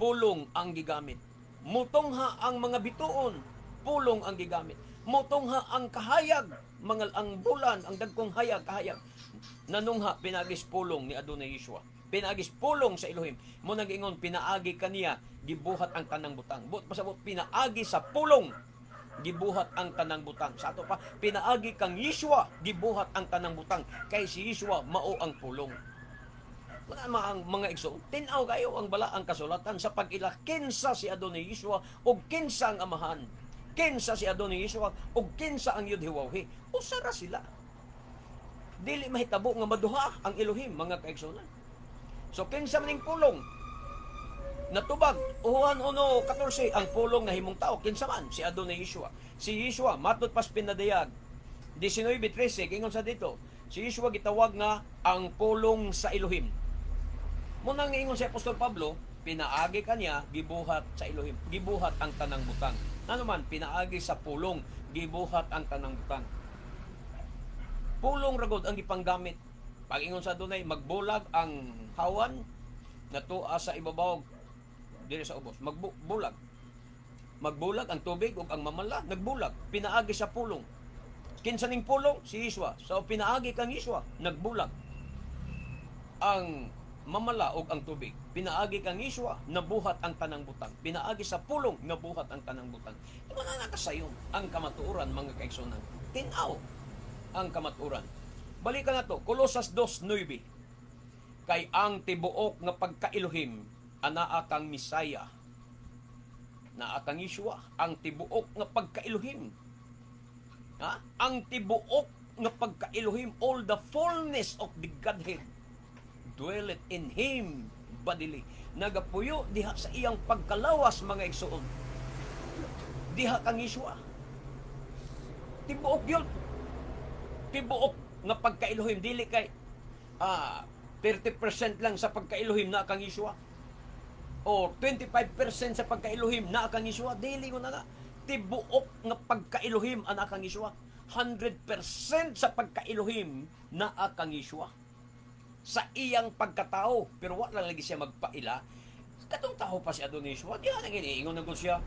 Pulong ang gigamit. Mutungha ang mga bituon. Pulong ang gigamit. Mutungha ang kahayag, mga ang bulan, ang dagkong hayag, kahayag. Nanungha pinaagis pulong ni Adonai Yeshua. Pinaagis pulong sa Elohim. Mao nang giingon, pinaagi kaniya gibuhat ang tanang butang. Buot pasabot, pinaagi sa pulong gibuhat ang tanang butang. Sa ato pa, pinaagi kang Yeshua gibuhat ang tanang butang, kay si Yeshua mao ang Pulong. Wala ma ang mga igsoon. Tin-aw kayo ang balaang kasulatan sa pag-ila kinsa si Adonai Yeshua ug kinsa ang Amahan. Kinsa si Adonai Yeshua ug kinsa ang Yudhiwawhi. Usa ra sila. Dili mahitabo nga maduha ang Elohim, mga kaigsuonan. So kinsa man ning Pulong? Natubag, Juan 1:14, ang Pulong nahimong tao, kinsa man? Si Adonai Yeshua. Si Yeshua, matud pas Pinadayag 19:13, ingon sa dito, si Yeshua gitawag nga ang Pulong sa Elohim. Mao nang ingon si Apostol Pablo, pinaagi kaniya gibuhat sa Elohim, gibuhat ang tanang butang. Ano man, pinaagi sa pulong, gibuhat ang tanang butang. Pulong ragod ang gipanggamit. Pag-ingon sa Adonai, magbulag ang hawan nga tua sa ibabaw diri sa ubos. Magbulag. Magbulag ang tubig ug ang mamala, nagbulag. Pinaagi sa pulong. Kinsa ning Pulong? Si Yeshua. So pinaagi kang Yeshua, nagbulag ang mamala ug ang tubig. Pinaagi kang Yeshua, nabuhat ang tanang butang. Pinaagi sa pulong, nabuhat ang tanang butang. Imo na nakasayon ang kamatuoran, mga kaigsuonan. Tin-aw ang kamatuoran. Balikan nato, Kolosas 2:9. Kay ang tibuok nga pagka-Elohim anaa kang Misaya. Naa kang Yeshua, ang tibuok nga pagka-Elohim. Ha? Ang tibuok nga pagka-Elohim, all the fullness of the Godhead dwelleth in him bodily. Nagapuyo diha sa iyang pagkalawas, mga igsoon. Diha kang Yeshua. Tibuok yun. Tibuok nga pagka-Elohim. Dili kay 30% lang sa pagka-Elohim na kang Yeshua. Or 25% sa pagka-Elohim na kang Yeshua. Dili ko na nga. Tibuok nga pagka-Elohim ana kang Yeshua. 100% sa pagka-Elohim na kang Yeshua sa iyang pagkatao, pero wa lang lagi siya magpaila. Katong tao pa si Adonai Yeshua, diha na gini ingon na gud siya,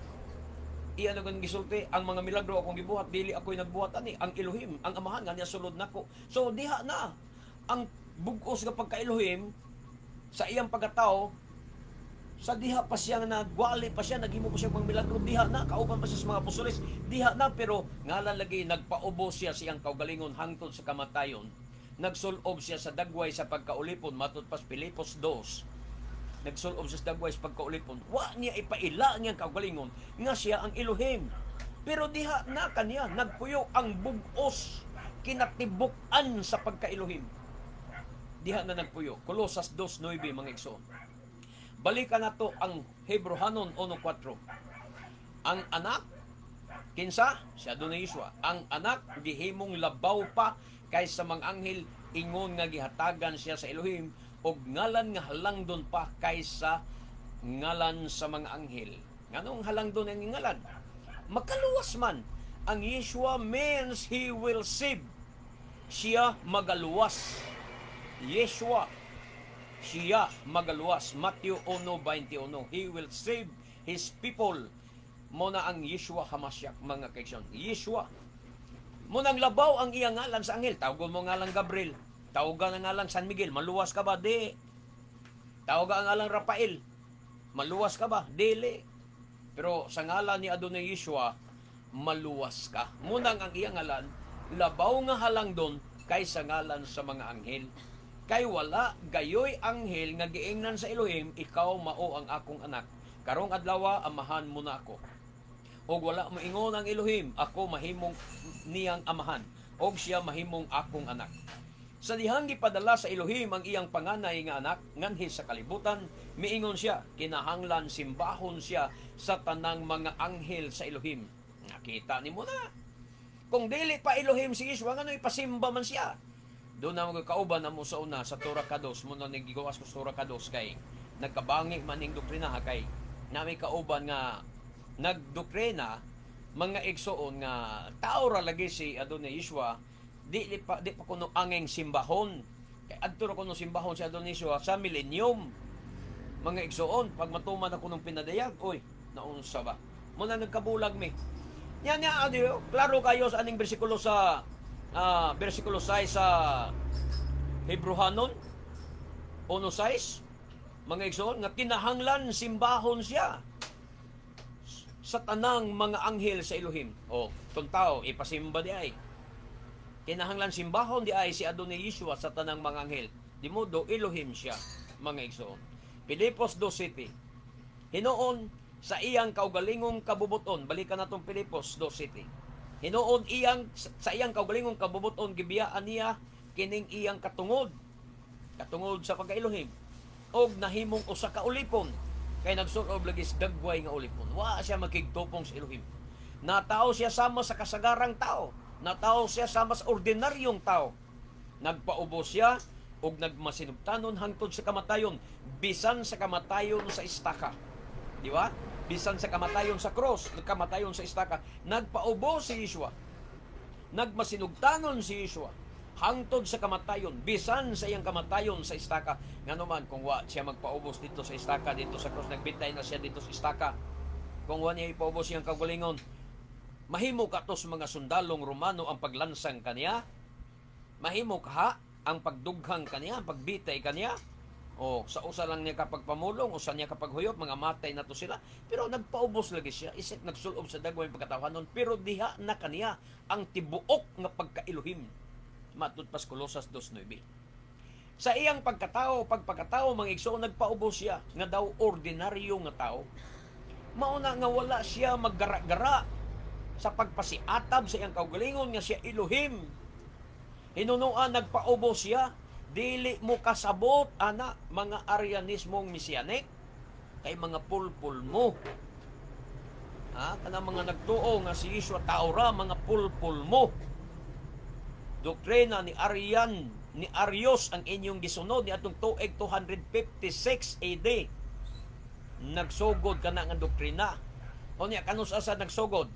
iya na gud gisulti, "Ang mga milagro akong gibuhat, dili ako'y nagbuhat ani, ang Elohim, ang Amahan nga niya sulod nako." So diha na ang bug-os nga pagka-Elohim sa iyang pagkatao. Sa diha pa siya nga nagwali pa siya, naghimo pa siya mga milagro, diha na, kauban pa siya sa mga apostoles, diha na, pero ngalan lagi nagpaubos siya sa iyang kaugalingon hangtod sa kamatayon. Nagsulob siya sa dagway sa pagkaulipon, matud pas Filipos 2. Nagsulob siya sa dagway sa pagkaulipon. Wa niya ipaila ang iyang kaugalingon nga siya ang Elohim. Pero diha na kaniya nagpuyo ang bug-os kinatibuk-an sa pagka-Elohim. Diha na nagpuyo. Kolosas 2:9, mga igsoon. Balikan nato ang Hebrohanon 1:4. Ang Anak, kinsa? Si Adonai Yeshua. Ang Anak gihimong labaw pa kaysa mga anghel, ingon nga gihatagan siya sa Elohim og ngalan nga halangdon pa kaysa ngalan sa mga anghel. Nganong halangdon ang ngalan? Makaluwas man. Ang Yeshua means He will save. Siya magaluwas. Yeshua, siya magaluwas. Matthew 1:21. He will save His people. Mao na ang Yeshua Hamashiach, mga kaigsoon. Yeshua. Mao nang labaw ang iyang ngalan sa anghel. Tawagon mo ngalang Gabriel. Tawagan ang ngalang San Miguel. Maluwas ka ba? Di. Tawagan ang ngalang Rafael. Maluwas ka ba? Dili. Pero sa ngalan ni Adonai Yeshua, maluwas ka. Mao nang ang iyang ngalan, labaw nga halangdon kaysa ngalan sa mga anghel. Kay wala gayoy anghel nga giingnan sa Elohim, "Ikaw mao ang akong anak. Karong adlaw amahan mo na ako." Og wala moingon ang Elohim, "Ako mahimong niyang amahan, og siya mahimong akong anak." Sa dihang gipadala sa Elohim ang iyang panganay nga anak nganhi sa kalibutan, miingon siya, "Kinahanglan simbahon siya sa tanang mga anghel sa Elohim." Nakita nimo na. Kung dili pa Elohim si Yeshua, ngano ipasimba man siya? Doon na magkauban na mo sa una sa Torah Kados, mao na nagigawas ko sa Torah Kados kay nagkabangi man ning doktrina ha, kay nami kauban nga nagdoktrina, mga igsoon, nga tao ra lagi si Adonai Yeshua, di pa kuno angeng simbahon. Kay adto ra kuno simbahon si Adonai Yeshua sa millennium. Mga igsoon, pag matuman ako ng pinadayag, oy, naunsa ba? Mao na nagkabulag mi. Nya nya adi, klaro kayo sa aning bersikulo sa bersikulo 6 sa Hebrehanon 1:6, mga igsoon, nga kinahanglan simbahon siya sa tanang mga anghel sa Elohim. O, kung tao, ipasimba di ay. Kinahanglan simbahon di ay si Adonai Yeshua sa tanang mga anghel. Di modo, Elohim siya, mga igsoon. Filipos 2:7. Hinuon sa iyang kaugalingong kabubuton, balikan natong Filipos 2:7. Hinuon iyang sa iyang kaugalingong kabubuton, gibiyaan niya kining iyang katungod. Katungod sa pagka-Elohim og nahimong usa ka ulipon kay nagsulob lagi sa dagway nga ulipon. Wa siya makigtupong sa Elohim. Natao siya sama sa kasagarang tao. Natao siya sama sa ordinaryong tao. Nagpaubos siya og nagmasinubtanon hangtod sa kamatayon, bisan sa kamatayon sa istaka. Di ba? Bisan sa kamatayon sa cross, nagkamatayon sa istaka. Nagpaubos si Yeshua. Nagmasinugtanon si Yeshua hangtod sa kamatayon, bisan sa iyang kamatayon sa istaka. Ngano man kung wa siya magpaubos dito sa istaka, dito sa cross, nagbitay na siya dito sa istaka. Kung wa niya ipaubos iyang kaugalingon, mahimo kato sa mga sundalong Romano ang paglansang kaniya? Mahimo kaha ang pagdughang kaniya, ang pagbitay kaniya? O sa usa lang niya kapag pamulong, usa niya kapag huyop, mga matay na to sila. Pero nagpaubos lagi siya, isip nagsulob sa dagway pagkatawhanon, pero diha na kaniya ang tibuok nga pagka-Elohim. Matud pas Colosas 2:9. Sa iyang pagkatao, pagpagkatao, mga igsoon, nagpaubos siya nga daw ordinaryo nga tao. Mao na nga wala siya maggara-gara sa pagpasiatab sa iyang kaugalingon nga siya Elohim. Hinunuan nagpaubos siya, dili mo kasabot ana mga Arianismong Mesianic kay mga pulpul mo. Ha, kanang mga nagtuo nga si Yeshua tao ra, mga pulpul mo. Doktrina ni Arian, ni Arius ang inyong gisunod ni atong tuig 256 AD. Nagsugod kana nga doktrina. O niya kanus asa nagsugod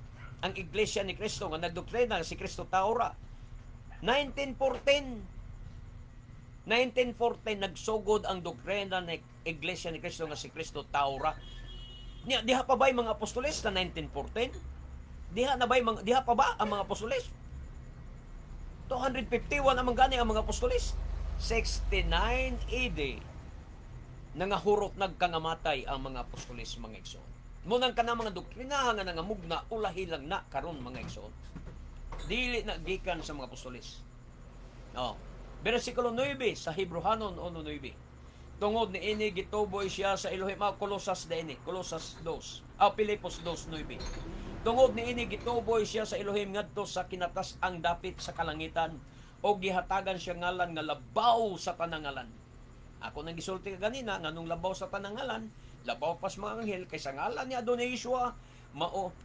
ang Iglesia ni Cristo nga nagdoktrina si Kristo tao ra? 1914. 1914 nagsugod ang doktrina ni Iglesia ni Cristo nga si Kristo tao ra. Niya diha pa ba'y mga apostoles na 1914? Diha na ba'y mga diha pa ba ang mga apostoles? 251 ang gani ang mga apostoles. 69 AD nangahurot nagkangamatay ang mga apostoles, mga igsoon. Mao nang kanang mga doktrina nga nangamugna, ulahi lang na karon, mga igsoon. Dili na gikan sa mga apostoles. Oh. Versikulo 9 sa Hebrehanon 1:9. Tungod ni ini gituboy siya sa Elohim. Ah, Colosas ini, Colosas 2. Ah, Filipos 2:9. Tungod ni ini gituboy siya sa Elohim ngadto sa kinatas-ang dapit sa kalangitan o gihatagan siya ngalan nga labaw sa tanang ngalan. Ako nang gisulti kaganina nganong labaw sa tanang ngalan, labaw pas mga anghel, kay sa ngalan ni Adonai Yeshua mao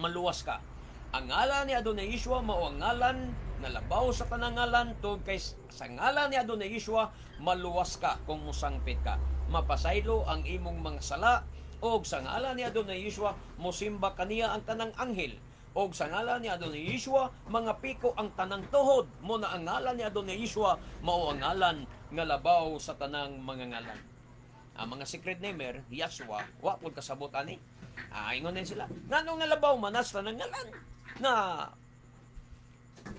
maluwas ka. Ang ngalan ni Adonai Yeshua mao ang ngalan Nga labaw sa tanang ngalan, tungod kay sa ngalan ni Adonai Yeshua maluwas ka kung mosangpit ka. Mapasaylo ang imong mga sala, og sa ngalan ni Adonai Yeshua mosimba kaniya ang tanang anghel. Og sa ngalan ni Adonai Yeshua mga piko ang tanang tuhod. Mo na ang ngalan ni Adonai Yeshua mao ang ngalan nga labaw sa tanang mga ngalan. Ang mga secret namer, Yahshua, wa pud kasabot ani. Ah, ingon din sila. Nganong nalabaw man sa tanang ngalan? Na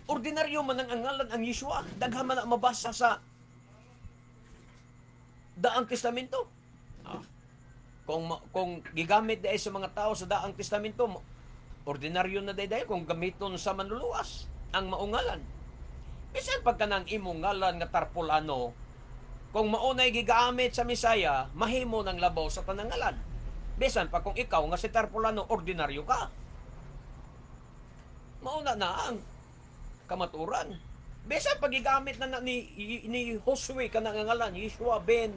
ordinaryo man ang ngalan ang Yeshua. Daghan man ang mabasa sa Daang Testamento. Ah. Kung gigamit diay sa mga tao sa Daang Testamento, ordinaryo na diay kung gamiton sa manluluwas ang maungalan. Bisan pagka nang imong ngalan nga Tarpolano, kung maunay gigamit sa Misaya, mahimo ng labaw sa tanang ngalan. Bisan pa kung ikaw nga si Tarpolano, ordinaryo ka. Mauna na ang kamaturan. Bisan pag gigamit na ni Josue ka nga ngalan, Yeshua ben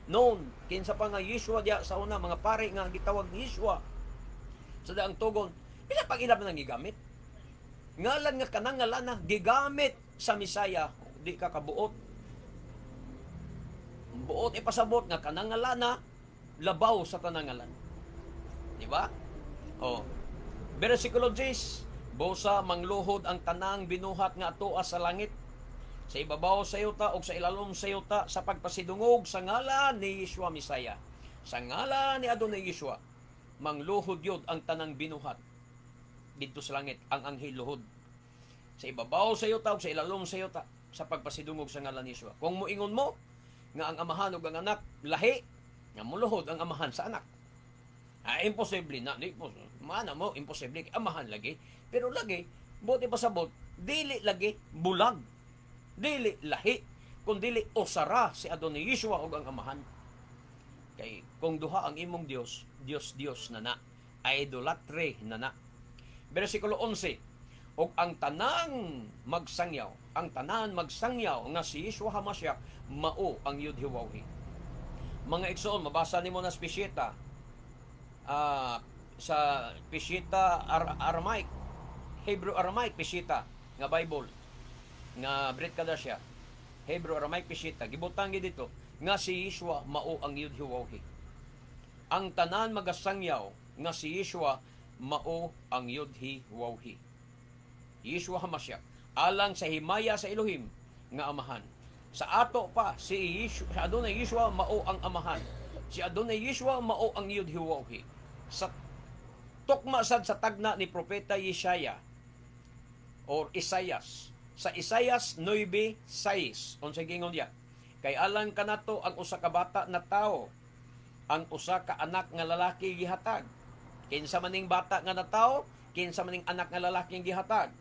Nun, kinsa pa nga Yeshua diya sa una, mga pare nga gitawag Yeshua sa daang tugon, bisan pag ila man ang gigamit. Ngalan nga kanang ngalan na gigamit sa Misaya, di ka kabuot. Buot ipasabot nga kanang ngalana labaw sa tanang ngalan. Di ba? Oh. Versikulo 10, busa mangluhod ang tanang binuhat nga atoa sa langit, sa ibabaw sa yuta ug sa ilalom sa yuta, sa pagpasidungog sa ngalan ni Yeshua Misaya. Sa ngalan ni Adonai Yeshua, mangluhod yod ang tanang binuhat didto sa langit, ang anghel luhod. Sa ibabaw sa yuta ug sa ilalom sa yuta, sa pagpasidungog sa ngalan ni Yeshua. Kung moingon mo nga ang amahan ug ang anak lahi, nga muluhod ang amahan sa anak. Ah, imposible na. Di, mana mo, imposible. Amahan lagi. Pero lagi, buti pasabot, dili lagi bulag. Dili lahi. Kung dili usara si Adonai Yeshua ug ang amahan. Kay kung duha ang imong Dios, Dios Dios na na. Idolatry na na. Versikulo 11, og ang tanang magsangyaw, ang tanan magsangyaw nga si Yeshua Hamashiach mao ang Yudhiwawhi. Mga igsoon, mabasa nimo na Peshitta, sa Peshitta Aramaic, Hebrew Aramaic Peshitta nga Bible nga Brit Kadasha, Hebrew Aramaic Peshitta, gibutang gid dito nga si Yeshua mao ang Yudhiwawhi. Ang tanan magasangyaw nga si Yeshua mao ang Yudhiwawhi. Yeshua Hamashiach alang sa himaya sa Elohim nga Amahan. Sa ato pa si Yeshua, si Adonai Yeshua mao ang Amahan. Si Adonai Yeshua mao ang Yudhiwawhi. Sa tukma sad sa tagna ni propeta Yeshaya or Isayas. Sa Isayas 9:6, unsay giingon diya? Kay alang kanato ang usa ka bata na tao, ang usa ka anak nga lalaki gihatag. Kinsa maning bata nga natawo, kinsa maning anak nga lalaki gihatag?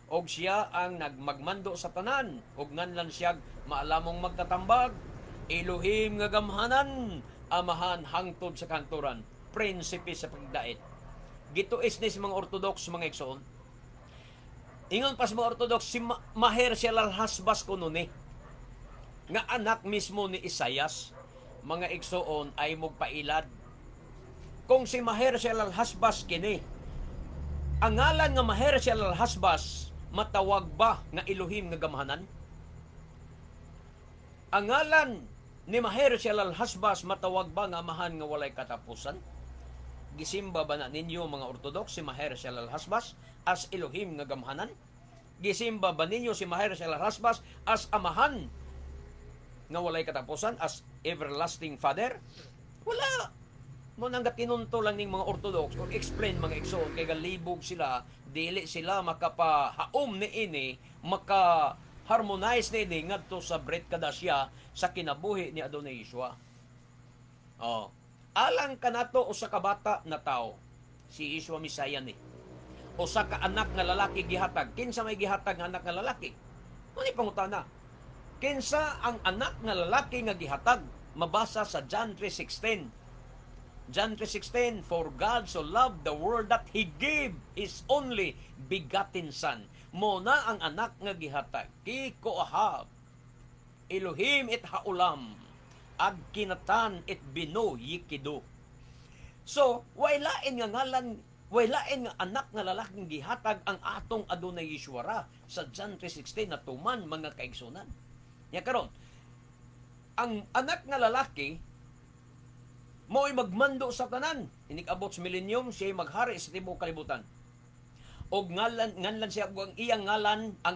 Og siya ang nagmagmando sa tanan, og nganlan siyag Maalamong Magtatambag, Elohim nga Gamhanan, Amahan hangtod sa kahangturan, Prinsipe sa Pagdait. Gituis ni sa mga Orthodox, mga igsoon. Ingon pa sa mga Orthodox, si Maher Shalal Hasbas kuno ni nga anak mismo ni Isayas. Mga igsoon, ay mugpailad. Kung si Maher Shalal Hasbas kini, ang ngalan nga Maher Shalal Hasbas matawag ba nga Elohim nga Gamhanan? Ang ngalan ni Maher Shalal Hasbas matawag ba nga Amahan nga walay katapusan? Gisimba ba na ninyo, mga Orthodox, si Maher Shalal Hasbas as Elohim nga Gamhanan? Gisimba ba ninyo si Maher Shalal Hasbas as Amahan nga walay katapusan, as everlasting Father? Wala. Mo nang gatinunto lang ning mga Orthodox or explain, mga igsoon, kay galibog sila, dili sila makapahaom ni ini, maka harmonize ni ini ngadto sa Brit Kadasya sa kinabuhi ni Adonai Yeshua. Oh. Alang kanato usa ka bata na tao, si Yeshua Mesaya ni. Usa ka anak nga lalaki gihatag. Kinsa may gihatag nga anak nga lalaki? Mo ni pangutana. Kinsa ang anak nga lalaki nga gihatag? Mabasa sa John 3:16. John 3:16, "For God so loved the world that He gave His only begotten Son." Mo na ang anak nga gihatag. Ki koahab Elohim et haolam ad kinatan et bino yikido. So, way lain nga ngalan, Way lain nga anak nga lalaking gihatag, ang atong Adonai Yeshua ra sa John 3:16 na tuman, mga kaigsunan. Ya karon, ang anak nga lalaki mo'y magmando sa tanan. Inig-abot sa millennium, siya maghari sa tibuok kalibutan. Og ngalan nganlan siya og ang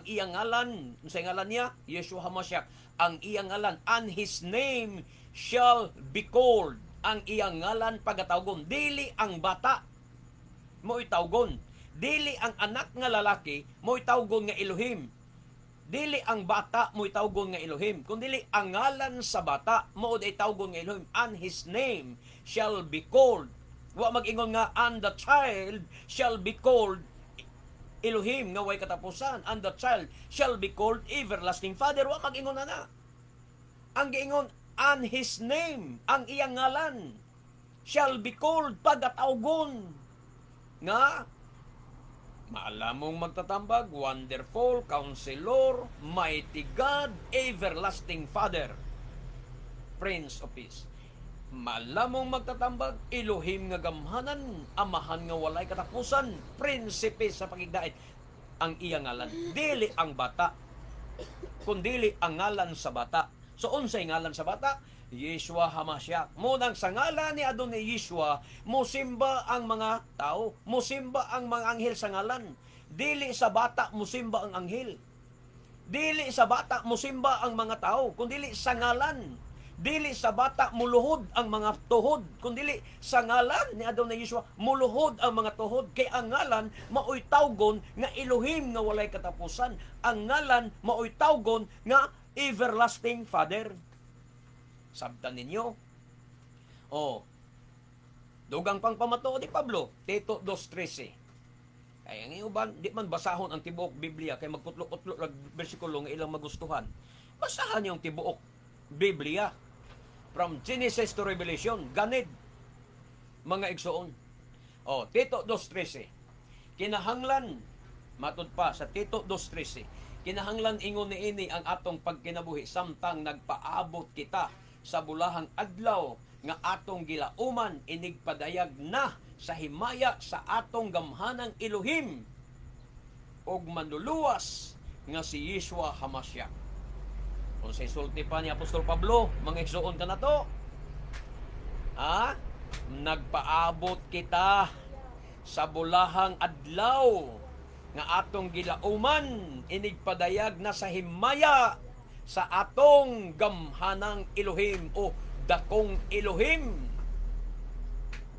iyang ngalan, unsay ngalan niya? Yeshua HaMashiach. Ang iyang ngalan, and his name shall be called. Ang iyang ngalan pagatawgon, dili ang bata mo'y tawgon. Dili ang anak nga lalaki mo'y tawgon nga Elohim. Dili ang bata mo'y tawgon nga Elohim, kundi ang ngalan sa bata mao ay tawgon nga Elohim. And his name shall be called. Wa mag-ingon nga and the child shall be called Elohim nga way katapusan, and the child shall be called Everlasting Father. Wa mag-ingon na na. Ang giingon, and his name, ang iyang ngalan, shall be called, pagatawgon nga Maalamong Magtatambag, Wonderful Counselor, Mighty God, Everlasting Father, Prince of Peace. Maalamong Magtatambag, Elohim nga gamhanan, Amahan nga walay katapusan, Prinsipe sa Pakigdait. Ang iyang ngalan, dili ang bata, kundili ang ngalan sa bata. So unsay ngalan sa bata? Yeshua Hamashiach. Munang sa ngalan ni Adonai Yeshua, musimba ang mga tao, musimba ang mga anghel sa ngalan. Dili sa bata musimba ang anghel. Dili sa bata musimba ang mga tao, kundili sa ngalan. Dili sa bata muluhod ang mga tuhod, kundili sa ngalan ni Adonai Yeshua muluhod ang mga tuhod, kay ang ngalan maoy tawgon nga Elohim nga walay katapusan. Ang ngalan maoy tawgon nga Everlasting Father. Sabtan ninyo. Oh. Dugang pang pamatuod ni Pablo, Tito 2:13. Kaya ang uban, di man basahon ang tibuok Biblia kay magkutlo-kutlo lag bersikulo nga ilang magustuhan. Basahan yung tibuok Biblia. From Genesis to Revelation, ganid mga igsoon. Oh, Tito 2:13. Kinahanglan matud pa sa Tito 2:13. Kinahanglan ingon niini ang atong pagkinabuhi samtang nagpaabot kita sa bulahang adlaw nga atong gilauman inigpadayag na sa himaya sa atong gamhanang Elohim ug manluluwas nga si Yeshua Hamashiach. Kung sa sulti pa ni Apostol Pablo, mga igsoon ka na to. Ha? Nagpaabot kita sa bulahang adlaw nga atong gilauman inigpadayag na sa himaya sa atong gamhanang Elohim o dakong Elohim.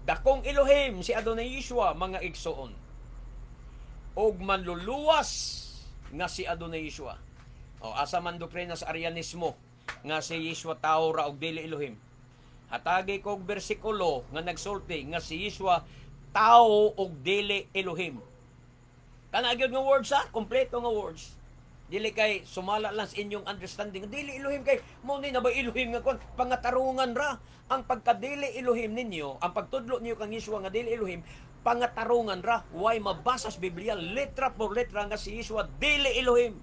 Dakong Elohim si Adonai Yeshua, mga igsoon. Og manluluwas nga si Adonai Yeshua. O asa man doktrina sa Arianismo nga si Yeshua tao ra og dili Elohim? Hatagi kog bersikulo nga nagsulti nga si Yeshua tao og dili Elohim. Kana gyud nga words ha, kompleto nga words. Dili kay sumala lang sa inyong understanding. Dili Elohim kay mo ni na ba Elohim nga kon pangatarungan ra ang pagkadili Elohim ninyo, ang pagtudlo niyo kang Yeshua nga dili Elohim, pangatarungan ra. Way mabasa sa Biblia letra por letra nga si Yeshua dili Elohim.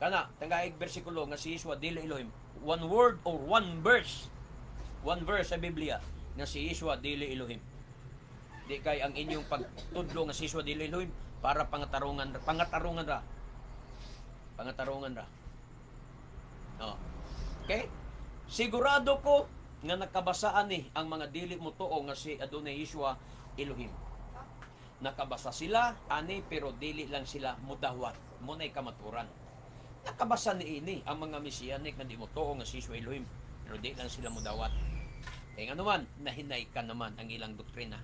Kana tanggaig bersikulo nga si Yeshua dili Elohim. One word or one verse. One verse sa Biblia nga si Yeshua dili Elohim. Di kay ang inyong pagtudlo nga si Yeshua dili Elohim para pangatarungan, pangatarungan ra. Pangatarungan ra. Oh. Okay? Sigurado ko nga nakabasaan ni ang mga dili mo tuo nga si Adonai Yeshua Elohim. Nakabasa sila ani, pero dili lang sila mudawat. Muna'y kamaturan. Nakabasa ni ini ang mga Messianic nga di mo tuo nga si Yeshua Elohim, pero di lang sila mudawat. Kaya nga naman, nahinay ka naman ang ilang doktrina.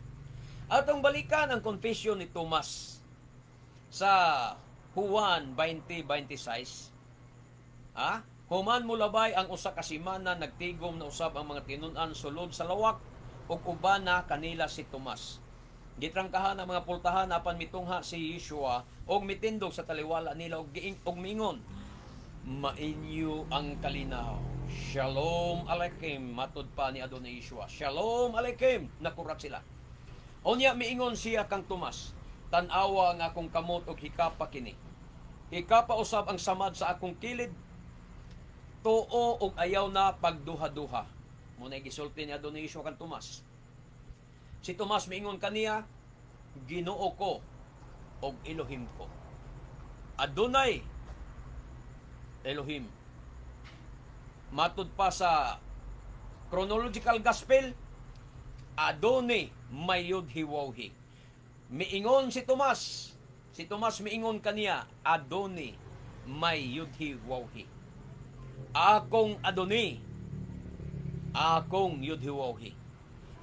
Atong balikan ang confession ni Tomas sa Juan 20:26. Ha? Human molabay ang 1 ka semana, nagtigom na usab ang mga tinun-an sulod sa lawak ug uban na kanila si Tomas. Gitrangkahan ang mga pultahan, apan mitungha si Yeshua ug mitindog sa taliwala nila ug giing ug miingon, "Mainyo ang kalinaw." Shalom Aleichem, matud pa ni Adonai Yeshua. Shalom Aleichem, nakurat sila. Unya miingon siya kang Tomas, "Tan-awa ang akong kamot ug hikapa kini. Hikapa usab ang samad sa akong kilid. Tuo ug ayaw na pagduha-duha." Muna gisulti ni Adonai Yeshua kang Tomas. Si Tomas miingon kaniya, Ginoo ko og Elohim ko. Adonai Elohim. Matud pa sa chronological gospel, Adoni mayud hiwawhi. Miingon si Tomas miingon kaniya, "Adoni may yudhi wawhi." Akong Adoni, akong yudhi wawhi.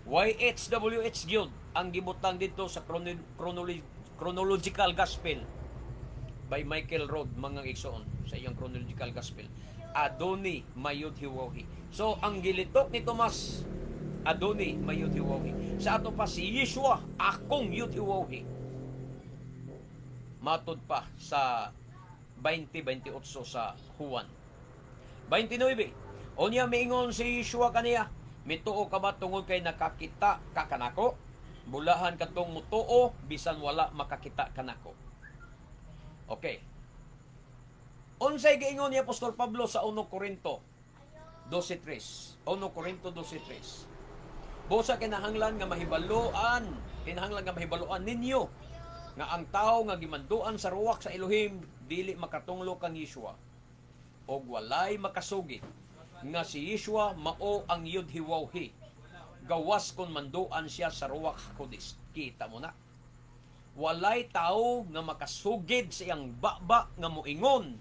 YHWH gyud ang gibutang dito sa chronological gospel by Michael Rodd, mga igsoon, sa iyang chronological gospel. Adoni mayudhi wawhi. So ang gilitok ni Tomas, Adoni mayudhi wawhi. Sa ato pa si Yeshua, akong yudhi wawhi. Matod pa sa 20:28 sa Juan. 29. Unya miingon si Yeshua kaniya, "Mituo ka ba tungod kay nakakita ka kanako? Bulahan katong mutuo bisan wala makakita kanako." Okay. Unsay giingon ni Apostol Pablo sa 1 Corinto 12:3? 1 Corinto 12:3. Busa kinahanglan nga mahibaluan ninyo nga ang tao nga gimanduan sa ruwak sa Elohim dili makatunglo kang Yeshua og walay makasugid nga si Yeshua mao ang Yudhiwawhi gawas kon manduan siya sa ruwak Hakodis. Kita mo na. Walay tao nga makasugid sa iyang baba nga moingon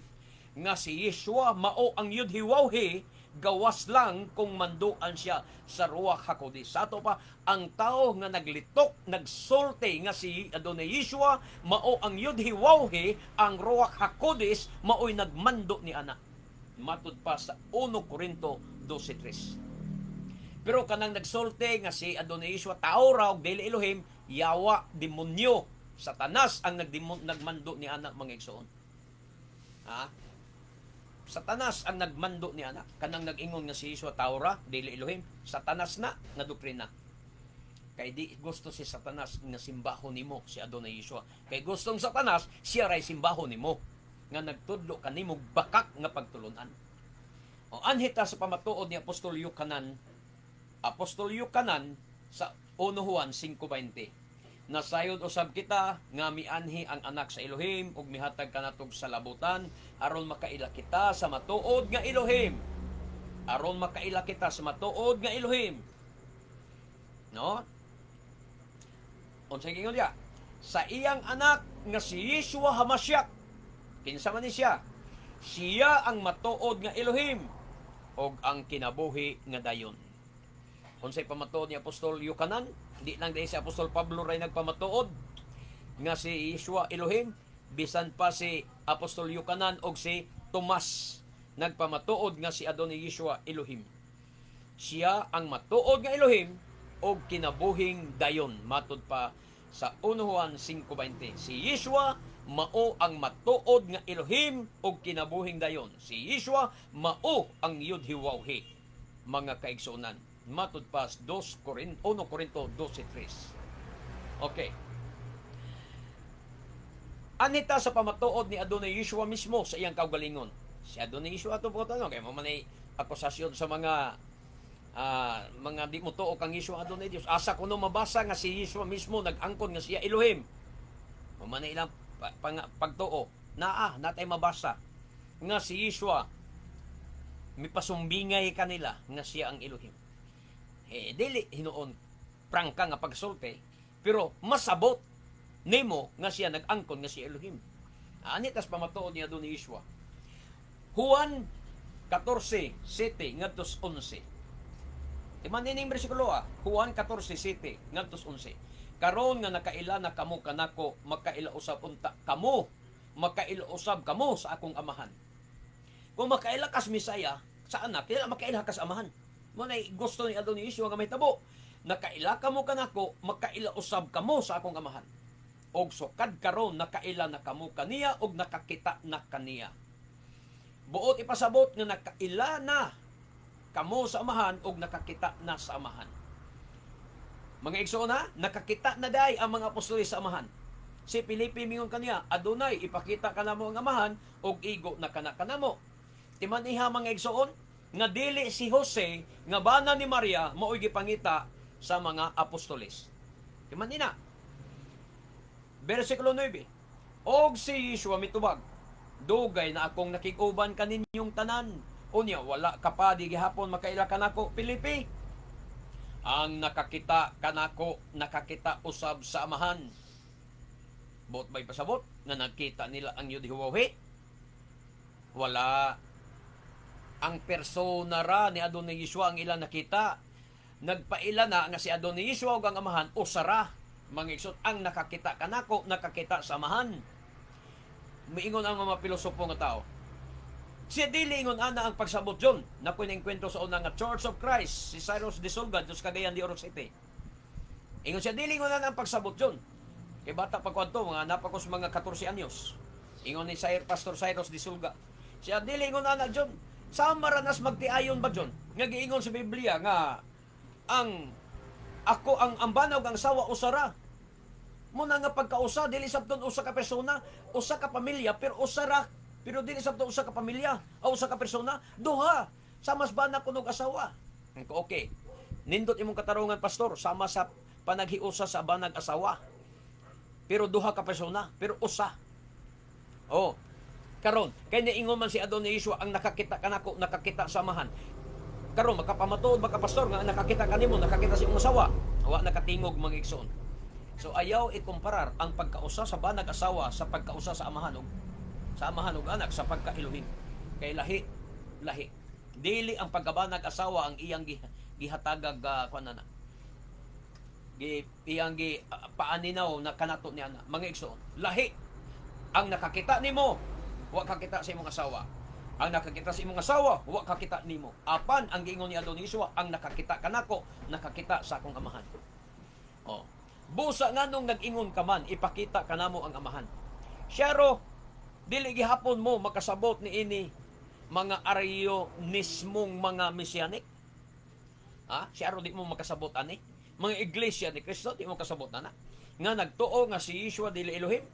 nga si Yeshua mao ang Yudhiwawhi gawas lang kung manduan siya sa Ruach Hakodis. Sa ato pa, ang tao nga naglitok, nagsulti nga si Adonai Yeshua mao ang Yudhiwawhi, ang Ruach Hakodis mao'y nagmando ni ana. Matud pa sa 1 Corinto 12:3. Pero kanang nagsulti nga si Adonai Yeshua tao ra og dili Elohim, yawa, demonyo, Satanas ang nagmando ni ana, mga igsoon. Ha? Satanas ang nagmando ni ana. Kanang nag-ingon nga si Yeshua tao ra, dili Elohim, Satanas na nga doktrina. Kay di gusto si Satanas nga simbahon nimo si Adonai Yeshua. Kay gustong Satanas, siya ray simbahon nimo nga nagtudlo kanimo bakak nga pagtulunan. O anhita sa pamatuod ni Apostol Yukanan, Apostol Yukanan sa 1 Juan 5:20. Nasayod usab kita nga mianhi ang anak sa Elohim ug mihatag kanatog sa labutan aron makaila kita sa matuod nga Elohim. Aron makaila kita sa matuod nga Elohim. No? Unsay giingon diya? Sa iyang anak nga si Yeshua Hamashiach. Kinsa man ni siya? Siya ang matuod nga Elohim og ang kinabuhi nga dayon. Unsay pamatuod ni Apostol Yukanan? Di lang dahil si Apostol Pablo ray nagpamatuod nga si Yeshua Elohim, bisan pa si Apostol Yukanan og si Tomas nagpamatuod nga si Adonai Yeshua Elohim. Siya ang matuod nga Elohim og kinabuhing dayon, matud pa sa 1 Juan 5:20. Si Yeshua mao ang matuod nga Elohim og kinabuhing dayon. Si Yeshua mao ang Yudhiwawhi, mga kaigsuonan. Matud pa sa 2 Corinto 1 Corinto 12:3. Okay. Anita sa pamatuod ni Adonai Yeshua mismo sa iyang kaugalingon. Si Adonai Yeshua ato po tanong kay mo man ay akusasyon sa mga di mo tuo kang Yeshua Adonai Dios. Asa kuno mabasa nga si Yeshua mismo nag-angkon nga siya Elohim? Mo man ay ilang pagtuo. Naa, natay mabasa nga si Yeshua mipasumbingay kanila nga siya ang Elohim. Eh, dili hinuon prangka nga pagsulti, pero masabot nimo nga siya nag-angkon nga si Elohim. Ani tas pamatuod niya ni Yeshua. Juan 14:7 ngadto 11. Timan ining bersikulo ah. Juan 14:7 ngadto 11. Karon nga nakaila na kamo kanako, makaila usab unta kamo, makaila usab kamo sa akong amahan. Kung makaila kas Mesaya sa anak, kila makaila kas amahan. Mo na gusto ni Adonai Yeshua nga mahitabo. Nakaila kamo kanako, makaila usab kamo sa akong amahan. Og sukad karon nakaila na kamo kaniya og nakakita na kaniya. Buot ipasabot nga nakaila na kamo sa amahan og nakakita na sa amahan. Mga igsoon ha, nakakita na day ang mga apostoles sa amahan. Si Felipe mingon kaniya, "Adonai, ipakita kanamo ang amahan og igo na kana kanamo." Timaniha, mga igsoon, nga dili si Jose nga bana ni Maria mao'y gipangita sa mga apostoles. Timan na. Versikulo 9. Og si Yeshua mitubag, "Dugay na akong nakig-uban kaninyong tanan. Unya, wala ka pa di gihapon makaila kanako, Pilipi? Ang nakakita kanako, nakakita usab sa Amahan." Buot ba'y pasabot nga nakita nila ang Yud-Heh? Wala. Ang persona ra ni Adonai Yeshua ang ilang nakita. Nagpaila na nga si Adonai Yeshua ug ang Amahan usara. Mga igsoon, ang nakakita kanako, nakakita sa Amahan. Miingon ang mga pilosopo nga tao. Siya dili ingon ana ang pagsabot John. Nakoy naengkwentro sa una nga Church of Christ, si Cyrus de Solga, sa Cagayan de Oro City. Ingon siya, dili ingon ana ang pagsabot John. Kay bata pa ko adto, mga napakos mga 14 anyos. Ingon ni Pastor Cyrus de Sulga. Siya dili ingon ana John. Sama ra nas magtiayon ba, John? Nga giingon sa Biblia nga ang ako ang bana ug ang asawa usara. Muna nga pagkausa dili sabton usa ka persona, usa ka pamilya, pero usara, pero dili sabton usa ka pamilya o usa ka persona, duha. Sama sa bana kunog asawa. Okay. Nindot imong katarungan, pastor, sama sa panaghiusa sa banag asawa. Pero duha ka persona, pero usa. Oh. Karon, kay niingon man si Adonai Yeshua, "Ang nakakita kanako, nakakita sa Amahan." Karon makapamatuod ba ka, pastor, nga ang nakakita kanimo, nakakita sa imong asawa? Wa nakatingog, mga igsoon. So ayaw ikumparar ang pagkausa sa banag asawa sa pagkausa sa amahan ug anak sa pagka-Elohim. Kay lahi lahi. Dili ang pagkabanag asawa ang iyang gihatagag kuan na gi iyang gi paaninaw na kanato niya na, mga igsoon. Lahi ang nakakita nimo, wa kakita sa imong asawa. Ang nakakita sa imong asawa, wa kakita nimo. Apan ang giingon ni Adonai Yeshua, "Ang nakakita kanako, nakakita sa akong Amahan." Oh. Busa nganong nag-ingon ka man, "Ipakita kanamo ang Amahan"? Syaro, dili gihapon mo makasabot ni ini mga Arionismong mga Messianic. Ha? Syaro di mo makasabot ani. Mga iglesia ni Kristo di mo kasabot ana. Nga nagtuo nga si Yeshua dili Elohim.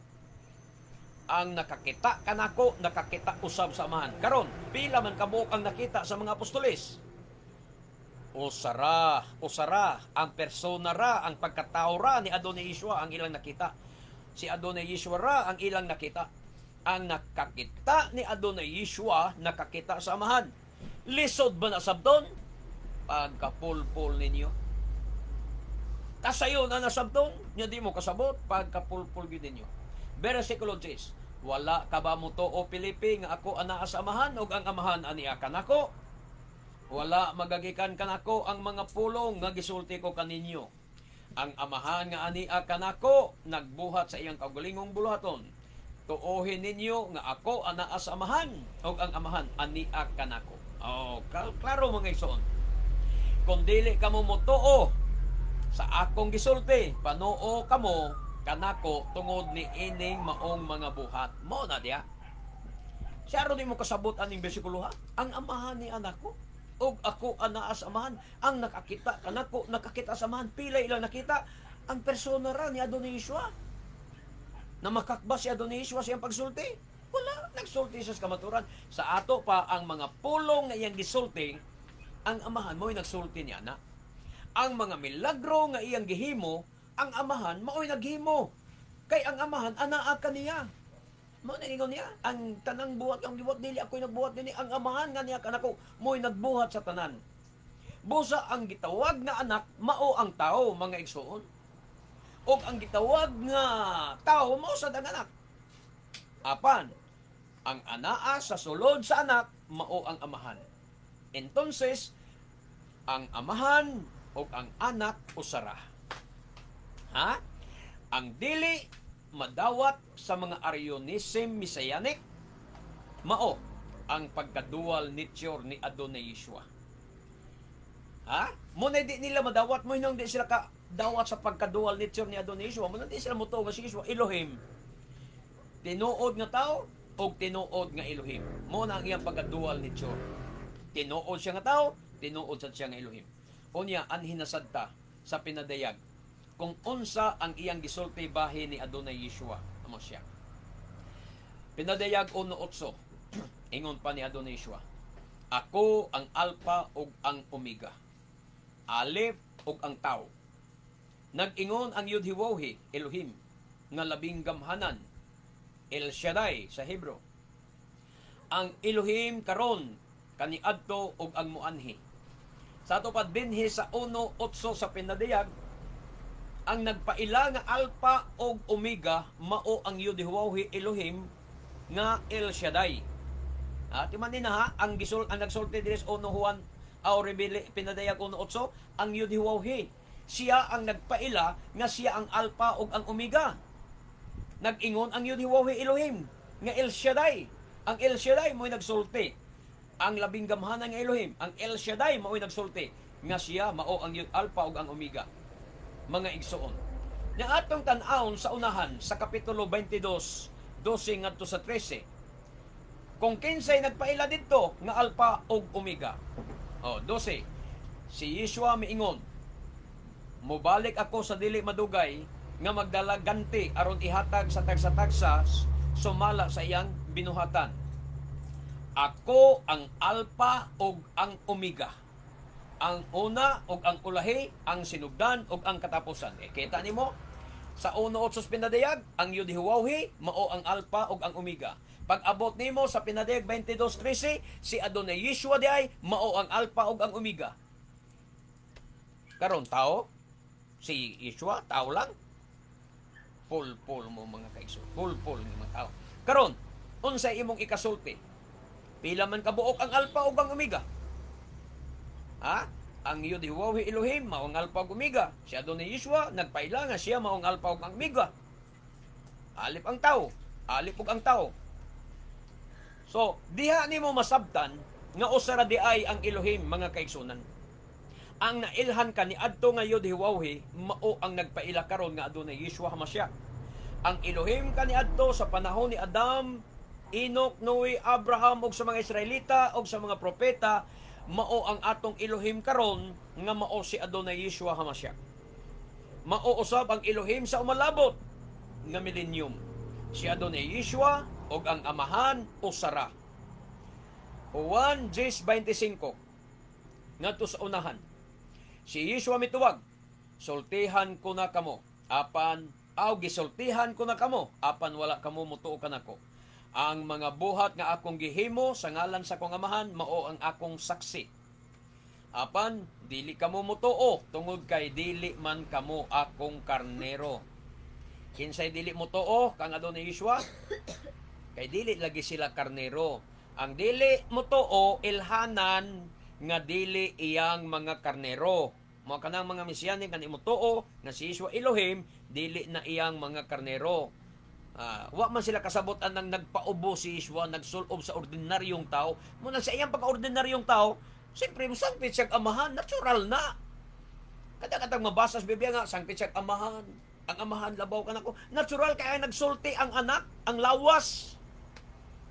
Ang nakakita kanako, nakakita usab sa Amahan. Karon, pila man kabuok ang nakita sa mga apostoles? Usara, usara, ang persona ra, ang pagkatao ra ni Adonai Yeshua ang ilang nakita. Si Adonai Yeshua ra ang ilang nakita. Ang nakakita ni Adonai Yeshua, nakakita sa Amahan. Lisod ba na sabton? Pagkapulpol ninyo. Kasayo na nasabton, nya di mo kasabot, pagkapulpol gyud ninyo. Versikulo 10. "Wala ka ba mo o Pilipi, nga ako anaa sa Amahan ug ang Amahan ania kanako? Wala magagikan kanako ang mga pulong nga gisulti ko kaninyo. Ang Amahan nga ania kanako nagbuhat sa iyang kaugalingong buluhaton. Tuohin ninyo nga ako anaa sa Amahan ug ang Amahan ania kanako." Oh, klaro, mga igsoon. Kung dili kamo motuo sa akong gisulti, panuo kamo kanako tungod ni ining maong mga buhat. Mo na diya. Siya di mo kasabot aning bersikulo, ha? Ang Amahan ni anak ko ug ako anaa sa Amahan. Ang nakakita kanako, nakakita sa Amahan. Pila ilang nakita? Ang persona ra ni Adonai Yeshua. Na makakba si Adonai Yeshua sa iyang pagsulti? Wala. Nagsulti siya sa kamaturan. Sa ato pa, ang mga pulong nga iyang gisulti, ang Amahan mo'y nagsulti niya na. Ang mga milagro nga iyang gihimo, ang Amahan mao'y naghimo. Kay ang Amahan anaa kaniya. Mo na ingon niya, ang tanang buhat ang gibuhat, dili ako'y nagbuhat dinhi, ang Amahan nga niya kanako mo'y nagbuhat sa tanan. Busa ang gitawag nga anak mao ang tao, mga igsoon. Og ang gitawag nga tao mao sad ang anak. Apan ang anaa sa sulod sa anak mao ang Amahan. Entonces, ang Amahan ug ang anak usara. Ha? Ang dili madawat sa mga Arionism Messianic mao ang pagka-dual nature ni Adonai Yeshua. Ha? Muna di nila madawat mo hinong di sila ka dawat sa pagka-dual nature ni Adonai Yeshua. Muna di sila mutuo nga si Yeshua Elohim. Tinuod nga tao o tinuod nga Elohim. Mo na ang iyang pagka-dual nature. Tinuod siya nga tao, tinuod sad siya nga Elohim. Unya, anhin na sad ta sa Pinadayag kung unsa ang iyang gisulti bahin ni Adonai Yeshua. Amo siya. Pinadayag 1:8. Ingon pa ni Adonai Yeshua, "Ako ang Alpha ug ang Omega, Alef ug ang Tau." Nag-ingon ang Yud-Heh Elohim. nga labing gamhanan, El Shaddai sa Hebrew. Ang Elohim karon, kaniadto ug ang muanhi. Sa ato padbinhi sa 1:8 sa Pinadiyag, ang nagpaila nga Alpha ug Omega mao ang Yud-Heh Elohim nga El Shaddai. Timan ni na ha, ang nagsulti diri sa 1 Juan aw Rebele Pinadayag 1:8, ang Yud-Heh. Siya ang nagpaila nga siya ang Alpha ug ang Omega. Nag-ingon ang Yud-Heh Elohim nga El Shaddai. Ang El Shaddai mo'y nagsulti. Ang labing gamhanan nga Elohim, ang El Shaddai, mao'y nagsulti nga siya mao ang Alpha ug ang Omega. Mga igsoon. Nga atong tan-awon sa unahan sa Kapitulo 22, 12 ngadto sa 13. Kung kinsay nagpaila didto nga Alpha ug Omega. Oh, 12. Si Yeshua miingon, "Mobalik ako sa dili madugay nga magdala ganti aron ihatag sa tagsa-tagsa sumala sa iyang binuhatan. Ako ang Alpha ug ang Omega, ang una ug ang ulahi, ang sinugdan ug ang katapusan." Eh, kita nimo sa 1:8 Pinadayag, ang Yud-Heh mao ang Alpha ug ang Omega. Pag abot nimo sa Pinadayag 22:13, si Adonai Yeshua diay mao ang Alpha ug ang Omega. Karon tao si Yeshua, tao lang. Pulpul mo, mga kaigsoon. Pulpul ni mga tao. Karon, unsay imong ikasulti? Pila man kabuok ang Alpha ug ang Omega? Ha? Ang Yud Elohim mao ang Alpha ug Omega. Si Adonai Yeshua nagpaila nga siya mao ang Alpha ug ang Omega. Alip ang tao, alip ug ang tao. So, diha nimo masabtan nga usa ra di ay ang Elohim, mga kaigsunan. Ang nailhan kaniadto nga Yud mao ang nagpaila karon nga adunay Yeshua Hamashiach. Ang Elohim kaniadto sa panahon ni Adam, Enoch, Noe, Abraham ug sa mga Israelita ug sa mga propeta mao ang atong Elohim karon nga mao si Adonai Yeshua Hamashiach. Mao usab ang Elohim sa umalabot nga millennium. Si Adonai Yeshua ug ang Amahan usara. Juan 10:25 ngadto sa unahan. Si Yeshua mituwag, "Sultihan ko na kamo, apan aw gisultihan ko na kamo, apan wala kamo mutuo kanako. Ang mga buhat nga akong gihimo sa ngalan sa akong Amahan mao ang akong saksi. Apan dili kamo mutuo tungod kay dili man kamo akong karnero." Kinsay dili mutuo kang Adonai Yeshua? Kay dili lagi sila karnero. Ang dili mutuo, ilhanan nga dili iyang mga karnero. Mao kanang mga Mesiyanik nga mutuo nga si Yeshua Elohim, dili na iyang mga karnero. Wa man sila kasabot anang nagpaubo si Yeshua, nagsulob sa ordinaryong tao. Muna sa iyang pagka-ordinaryong tao, siyempre sangpit siyang Amahan, natural na. Kada katang mabasa sa Biblia nga sangpit siyang Amahan, ang Amahan labaw kanako. Natural kaya nagsulti ang anak, ang lawas.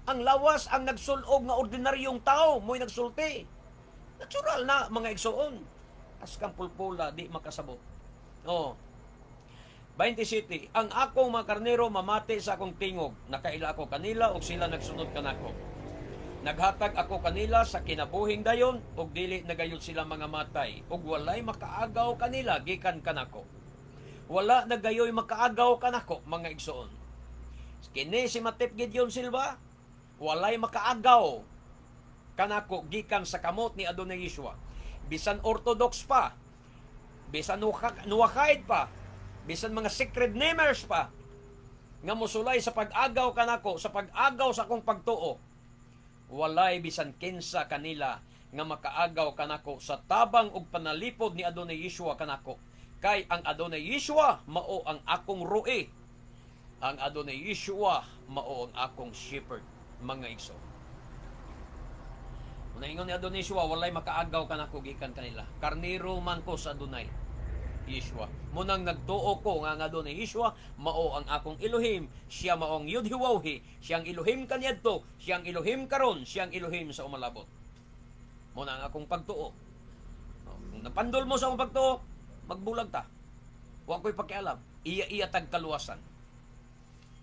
Ang lawas ang nagsulog nga ordinaryong tao, mo'y nagsulti. Natural na, mga igsoon. Askang pulpula, di makasabot. Oh. 27, "Ang akong mga karnero mamati sa akong tingog. Nakaila ako kanila ug sila nagsunod kanako. Naghatag ako kanila sa kinabuhing dayon ug dili na gayud sila mga matay ug walay makaagaw kanila gikan kanako." Wala na gayoy makaagaw kanako, mga igsoon. Kini si Matip Gideon Silva, walay makaagaw kanako gikan sa kamot ni Adonai Yeshua. Bisan Orthodox pa, bisan Noahide pa, bisan mga Sacred Namers pa, nga mosulay sa pag-agaw kanako, sa pag-agaw sa akong pagtuo, walay bisan kinsa kanila nga makaagaw kanako sa tabang ug panalipod ni Adonai Yeshua kanako. Kay ang Adonai Yeshua mao ang akong roe. Ang Adonai Yeshua mao ang akong shepherd, mga igsoon. Naingon ni Adonai Yeshua, walay makaagaw kanako gikan kanila. Karnero man ko sa Adonai Yeshua. Munang nagtuo ko nga ang Adonai Yeshua mao ang akong Elohim, siya mao ang Yud He, siya ang Elohim kaniadto, siya ang Elohim karon, siya ang Elohim sa umalabot. Muna ang akong pagtuo. Kung napandol mo sa akong pagtuo, magbulag ta. Wa ko'y pakialam. Iya-iya tag kaluwasan.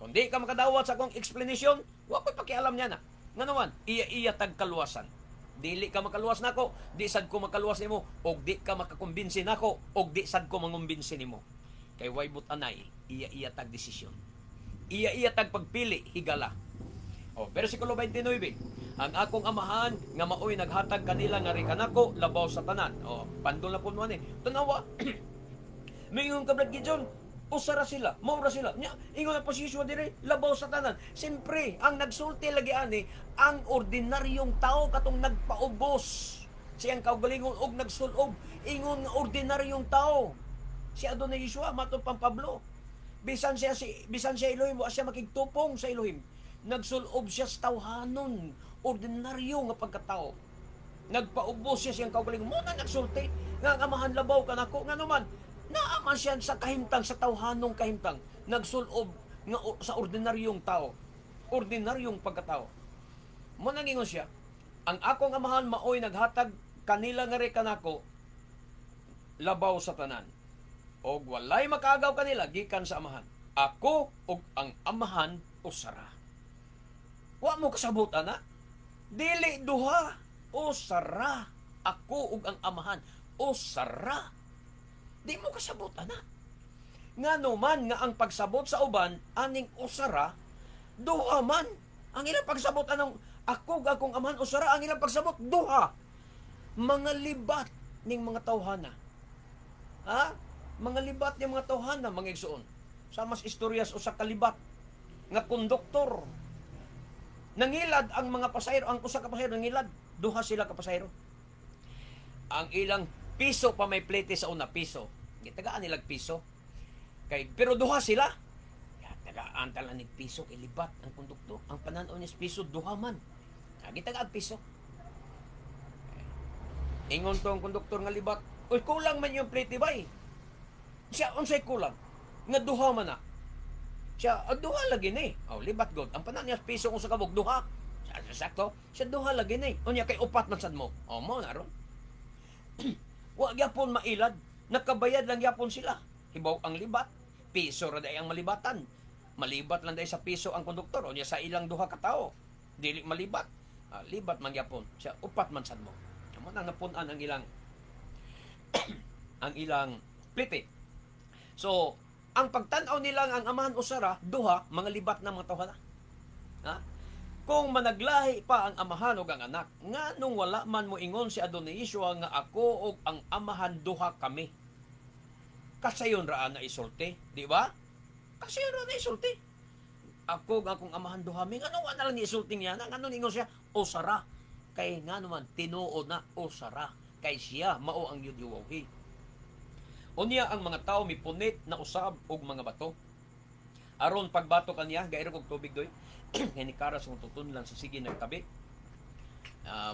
Kung di ka makadawat sa akong explanation, wa ko'y pakialam niya na. Nga naman, iya-iya tag kaluwasan. Dili ka makaluwas nako, di sad ko makaluwas nimo, og di ka makakumbinsi nako, og di sad ko mangumbinsi nimo. Kay way butanay, iya-iya tag desisyon. Iya-iya tag pagpili, higala. O, versikulo 29. Ang akong amahan nga maoy naghatag kanila nga kanako labaw sa tanan. O, pandol na po ni. Tanawa. Mingon ka, Brad Gideon, usa ra sila, mao ra sila. Nya, ingon na po si Yeshua dire, labaw sa tanan. Siyempre, ang nagsulti lagi ani, ang ordinaryong tao katong nagpaubos siyang kaugalingon og nagsulob, ingon nga ordinaryong tao. Si Adonai Yeshua matod pang Pablo. Bisan siya Elohim, wa siya makigtupong sa Elohim. Nagsulob siya sa tawhanon, ordinaryo nga pagkatao. Nagpaubos siya siyang kaugalingon. Mao na nagsulti nga ang amahan labaw kanako, ngano man naaman siya sa kahimtang, sa tawhanong kahimtang, nagsulob nga sa ordinaryong tao, ordinaryong pagkatao. Mao nang ingon siya, ang akong amahan maoy naghatag kanila nga kanako labaw sa tanan. Og walay makaagaw kanila gikan sa amahan. Ako ug ang amahan usara. Wa mo kasabot ana? Dili duha, usara. Ako ug ang amahan usara. Di mo kasabot ana. Ngano man nga ang pagsabot sa uban aning usara, duha man. Ang ilang pagsabot anong ako ug akong amahan usara, ang ilang pagsabot duha. Mga libat ning mga tawhana. Ha? Mga libat ning mga tawhana, mga igsuon. Sa mas istoryas usa ka libat nga konduktor. Nangilad ang mga pasahero, ang usa ka pasahero nangilad, duha sila ka pasahero. Ang ilang piso pa may plete sa una, piso. Gitagaan nilag piso. Kay pero duha sila. Ya, tagaan tala ni piso kay libat ang konduktor. Ang panan-aw niya sa piso duha man. Gitagaan piso. Ingon to ang konduktor nga libat, "Uy, kulang man yung plete bay." Siya, unsay kulang? Nga duha man na. Siya, ah, duha lagi ni. Oh, libat god. Ang panan niya piso kung sa kabog duha. Siya, sakto. Siya, duha lagi ni. Unya kay upat man sad mo. Oh, mo na ron. Wa gyapon mailad. Nakabayad lang gyapon sila. Hibaw ang libat. Piso ra day ang malibatan. Malibat lang day sa piso ang konduktor. Unya sa ilang duha ka tawo. Dili malibat. Ah, libat man gyapon. Siya, upat man sad mo. Mo na napun-an ang ilang plite. So, ang pagtan-aw nila ang amahan usara, duha, mga libat na mga tawhana. Ha? Kung managlahi pa ang amahan ug ang anak, nganong wala man mo ingon si Adonai Yeshua nga ako ug ang amahan duha kami? Kasayon ra na isulti, di ba? Kasayon ra na isulti. Ako ug akong amahan duha mi, ngano wa na lang ni isulti niya? Ngano ningon siya usara? Kay ngano man tinuod na usara, kay siya mao ang Yud Waw He. Unya ang mga tao mipunit na usab og mga bato aron pagbato kaniya. Gairo kog tubig doy. Kay ni karas kong tutunlan sa sige nagtabi.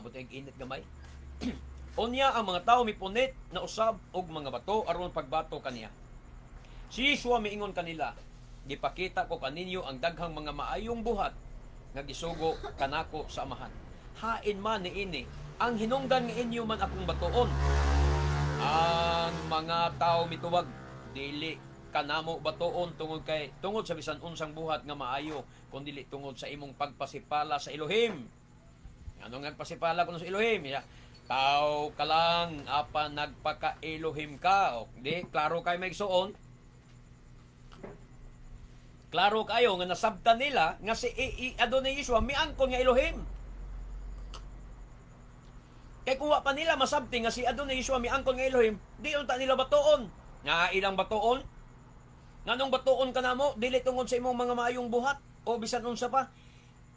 Buti ang init gamay. Unya ang mga tao mipunit na usab og mga bato aron pagbato kaniya. Si Yeshua miingon kanila, "Gipakita ko kaninyo ang daghang mga maayong buhat nga gisugo kanako sa amahan. Hain man niini ang hinungdan nga inyo man akong batuon?" Ang mga tao mitubag, "Dili kanamo batuon tungod sa bisan unsang buhat nga maayo, kun dili tungod sa imong pagpasipala sa Elohim." Ano nga pasipala kuno sa Elohim? Ya, tao ka lang apan nagpaka-Elohim ka. O, di klaro kay may igsuon. Klaro kayo nga nasabtan nila nga si Adonai Yeshua miangkon nga Elohim. Kay kung wa pa nila masabti nga si Adonai Yeshua miangkon nga Elohim, di unta nila batuon. Nga ilang batuon? Nganong batuon ka namo, dili tungod sa imong mga maayong buhat o bisan unsa pa.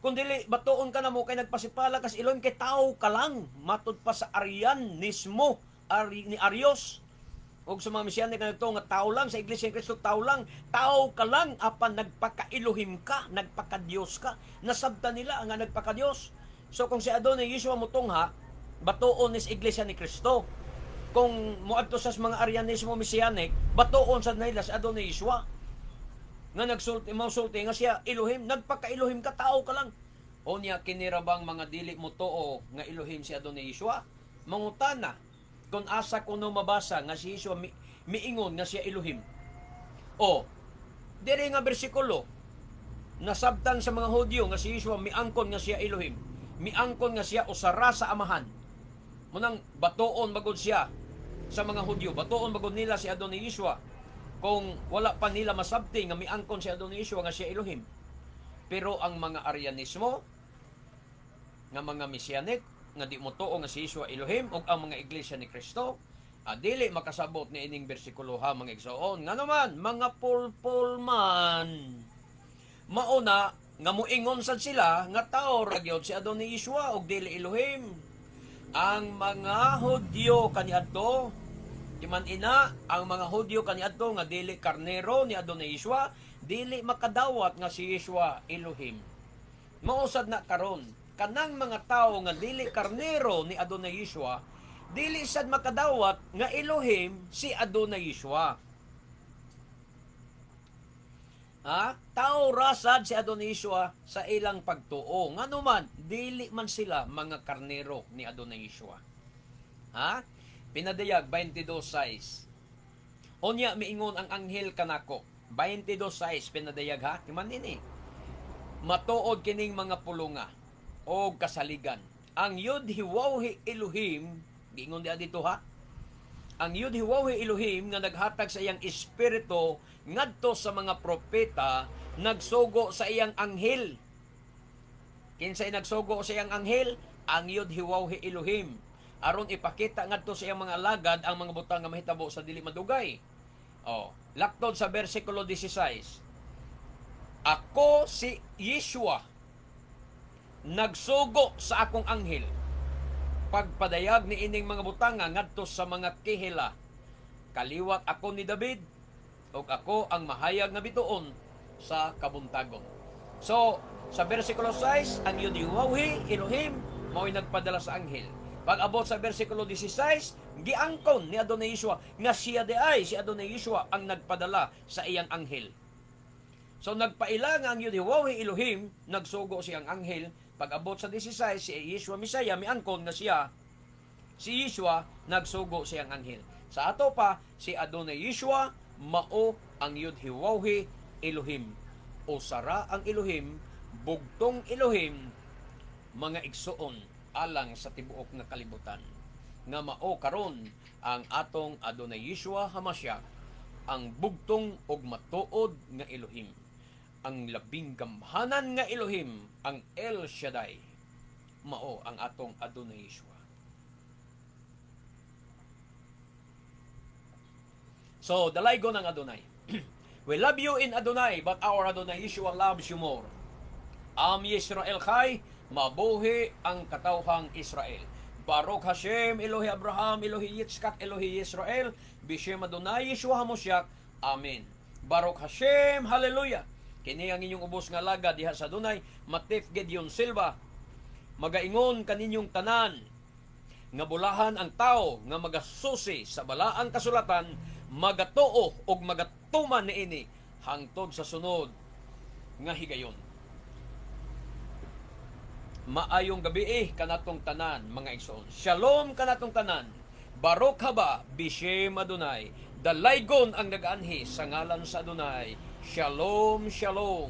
Kung dili batuon ka namo kay nagpasipala ka sa Elohim, kay tao ka lang, matud pa sa Arianismo, ni Arios. Og sa mga Mesiyanik nga nagtuo nga tao lang sa Iglesia ni Cristo, tao lang, tao ka lang apan nagpaka-Elohim ka, nagpaka-Dios ka. Nasabtan nila nga nagpaka-Dios. So kung si Adonai Yeshua motungha, batuon ni sa Iglesia ni Cristo. Kung moadto sa mga Arianismo Mesianic, batuon sa nila si Adonai Yeshua. Nga nagsulti, mo sulti nga siya Elohim, nagpaka-Elohim ka, tao ka lang. O niya kinirabang mga dili mo tuo nga Elohim si Adonai Yeshua? Mangutana kung asa kuno mabasa nga si Yeshua miingon nga siya Elohim. O, diri nga bersikulo, nasabtan sa mga Hudyo nga si Yeshua miangkon nga siya Elohim. Miangkon nga siya usara sa amahan. Munang batuon magod siya sa mga Hudyo. Batuon magod nila si Adonai Yeshua. Kung wala pa nila masabti nga miangkon si Adonai Yeshua nga siya Elohim. Pero ang mga Arianismo, nga mga Messianic, nga di mo tuo nga si Yeshua Elohim, ug ang mga Iglesia ni Kristo, dili makasabot ni ining bersikulo ha, mga igsoon. Nga naman, mga pulpul man. Mauna, nga muingon sad sila nga tao ra gyud si Adonai Yeshua ug dili Elohim. Ang mga Hudyo kaniadto, di man ina, ang mga Hudyo kaniadto nga dili karnero ni Adonai Yeshua, dili makadawat nga si Yeshua Elohim. Mausad na karon, kanang mga tawo nga dili karnero ni Adonai Yeshua, dili sad makadawat nga Elohim si Adonai Yeshua. Ha? Tao rasad si Adonai Yeshua sa ilang pagtuo. Ngano man, dili man sila mga karnero ni Adonai Yeshua. Ha? Pinadayag 22:6. Unya miingon ang anghel kanako. 22:6 pinadayag ha. Timan ini. Matuod kining mga pulunga o kasaligan. Ang Yud He Waw He Elohim, giingon diha dito ha. Ang Yud He Waw He Elohim nga naghatag sa iyang espiritu ngadto sa mga propeta, nagsugo sa iyang anghel. Kinsay nagsugo sa iyang anghel? Ang Yud He Waw He Elohim. Aron ipakita ngadto sa iyang mga alagad ang mga butang nga mahitabo sa dili madugay. Oh, laktod sa bersikulo 16. Ako si Yeshua nagsugo sa akong anghel pagpadayag ni ining mga butanga ngadto sa mga kihila. Kaliwat ako ni David ug ako ang mahayag nga bituon sa kabuntagon. So, sa bersikulo 6, ang Yud Waw He Elohim mao'y nagpadala sa anghel. Pag-abot sa bersikulo 16, giangkon ni Adonai Yeshua nga siya di ay si Adonai Yeshua ang nagpadala sa iyang anghel. So nagpaila nga ang Yud Waw He Elohim nagsugo siyang anghel. Pag-abot sa 16, si Yeshua Mesaya miangkon nga siya si Yeshua nagsugo siyang anghel. Sa ato pa, si Adonai Yeshua mao ang Yud He Waw He Elohim. Usara ang Elohim, bugtong Elohim, mga igsuon alang sa tibuok nga kalibutan. Nga mao karon ang atong Adonai Yeshua Hamashiach, ang bugtong ug matuod nga Elohim. Ang labing gamhanan nga Elohim, ang El Shaddai, mao ang atong Adonai Yeshua. So, dalaygon ang Adonai. We love you in Adonai, but our Adonai Yeshua loves you more. Am Yisrael Chai, mabuhi ang katawhang Israel. Baruch Hashem, Elohi Abraham, Elohi Yitzchak, Elohi Israel, Bishem Adonai Yeshua HaMoshiach. Amen. Baruch Hashem, Hallelujah. Kini ang inyong ubos nga laga diha sa Adonai, Matif Gideon Silva. Magaingon kaninyong tanan nga bulahan ang tao nga magasusi sa balaang kasulatan, magatuo og magatuman niini hangtod sa sunod nga higayon. Maayong gabi kanatong tanan, mga igsoon. Shalom kanatong tanan. Baruch haba bishem Adonai. Dalaygon ang nagaanhi sa ngalan sa Adonai. Shalom, shalom.